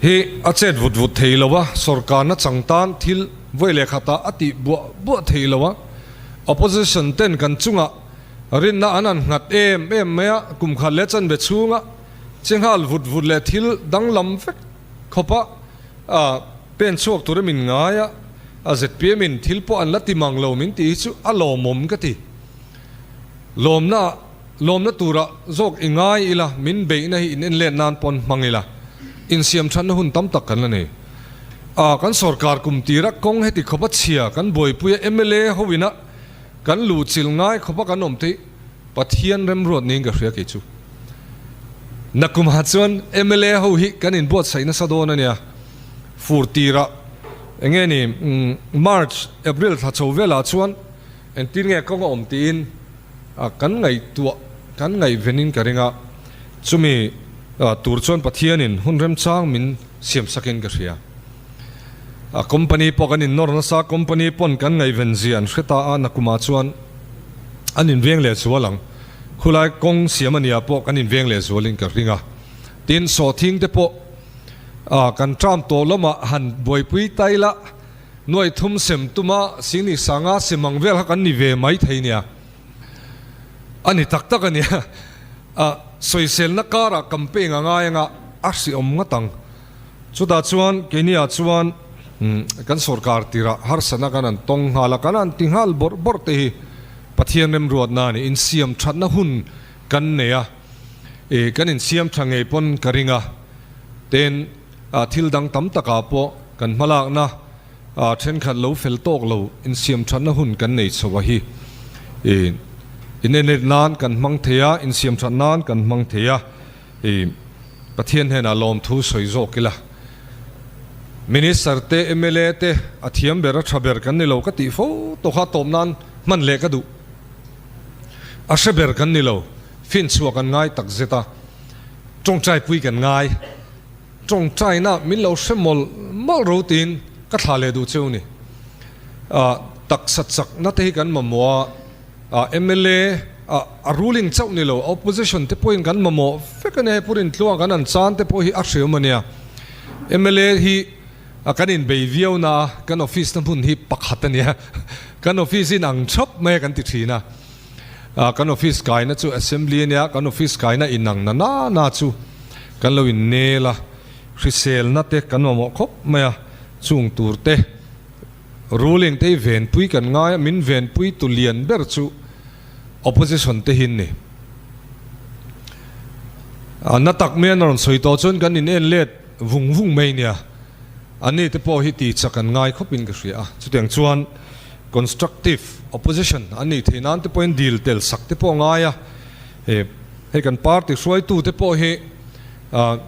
hi a chet vut vut thei lo a, sorkarna chang tan thil vawi leh khatah a tih buah buah thei lo a, opposition ten kan chungah rinna an han nghat em em mai a, kum khat leh chanve chhunga che nghal vut vut leh thil danglam vek khawpa pen chhuak tura min ngai a, a zpm in thil pawh an la ti mang lo min tih hi chu a lawmawm ka ti. Lawmna lawmna tura zawk i ngai ila min beihna hi in enlet nan pawn hmang ila insiam thatna hun tam tak kan la nei. A kan sorkar kum tira kawng heti khawpa chhia kan buaipuia mla ho ina kan luhchilh ngai khawpa kan awm theih Pathian remruat niin ka hria kei chu. Nakumah chuan mla ho hi kan inbuatsaih nasa dawn a nia. Fur tirah eng nge ni March, April thla chho velah chuan engtin nge kawng a awm tiin kan ngaihtuah kan ngaihvenin ka ring a. Chumi tur chuan Pathianin hun remchang min siamsakin ka hria. A company pawh kan innawr nasa, company pawn kan ngaihven zia an hre ta a, nakumah chuan an inveng leh zual ang. Khulai kawng siam a nia pawh kan inveng leh zualin ka ring a. Tin, sawhthing te pawh kan tram tawh lamah han buaipui ta ila, nuaih thum sem tuma Singni Sanga sem ang vel kha kan ni ve mai thei nia. A ni tak tak a nia. Sawiselna karah campaign a ngai anga a hriawm ngawt ang. Chutah chuan keiniah chuan kan sorkar tirah harsatna kan han tawng nghal a, kan han ti nghal bawrh bawrh te hi Pathian remruatna a ni. Insiam thatna hun kan nei a, ih kan insiam tha ngei pawn ka ring a, tin thil dang tam takah pawh kan hmalakna thenkhat lo fel tawk lo insiam thatna hun kan nei chho a hi. Ih inenlet nan kan hmang thei a, insiam that nan kan hmang thei a. I Pathian hnenah lawmthu sawi zawk ila. Minister te, mla te a thiam ber a tha ber kan ni lo ka tih fo tawh kha tawp nan hman leh ka duh. A hre ber kan ni lo, finchhuah kan ngai tak zet a, tawngtai pui kan ngai. Tawngtaina min lo hre mawlh mawlh ro tiin ka thlah leh duh cheu ni. Taksa chakna te hi kan mamawh a. Mla a ruling chauh ni lo, opposition te pawhin kan mamawh vek a nia, hei Purin tluang kan han chan te pawh hi a hriam a nia. Mla hi kan inbei viau na a, kan office na hmun hi pakhat a nia, kan office in ang thap mai a kan ti thin a. Kan office kaina chu assembly a nia, kan office kaina inang na na na chu kan lo innel a, hriselna te kan mamawh khawp mai a, chung tur te. Ruling te hi venpui kan ngai a, min venpui tu lian ber chu opposition te hi an ni. A na tak mai an rawn sawi tawh chuan kan in en let vung vung mai nia. Anni te pawh hi ti chak an ngai khawp in ka hria a. Chutiang chuan constructive opposition an nih theih nan te pawhin dil tel sak te pawh a ngai a. Hei kan party hruaitu te pawh hi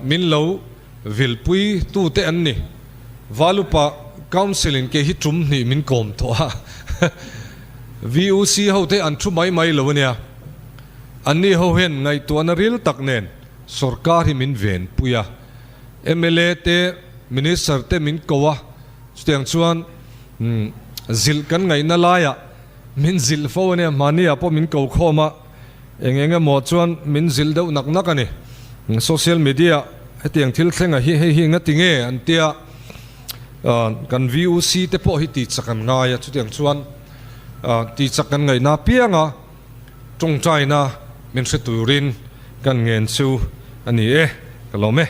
min lo Vilpui tute an ni. Valupa Council in kei hi tum hnih min kawm tawh a. VUC ho te an thu mai mai lo ania. Anni ho hian ngaihtuahna ril tak nen sorkar hi min venpui a. Mla te, Minister te min ko a. Chutiang chuan zilh kan ngaihna laiah min zilh fo ania. Mahni ah pawh min ko khawm a. Eng eng emaw chuan min zilh deuh nak nak a ni. Social media hetiang thil thleng a hi hei hi enga ti nge an tia kan VUC te pawh hi tih chak an ngai a, chutiang chuan tih chak kan ngaihna apianga tawngtaina min hre turin kan ngen chu a ni e, ka lawm e.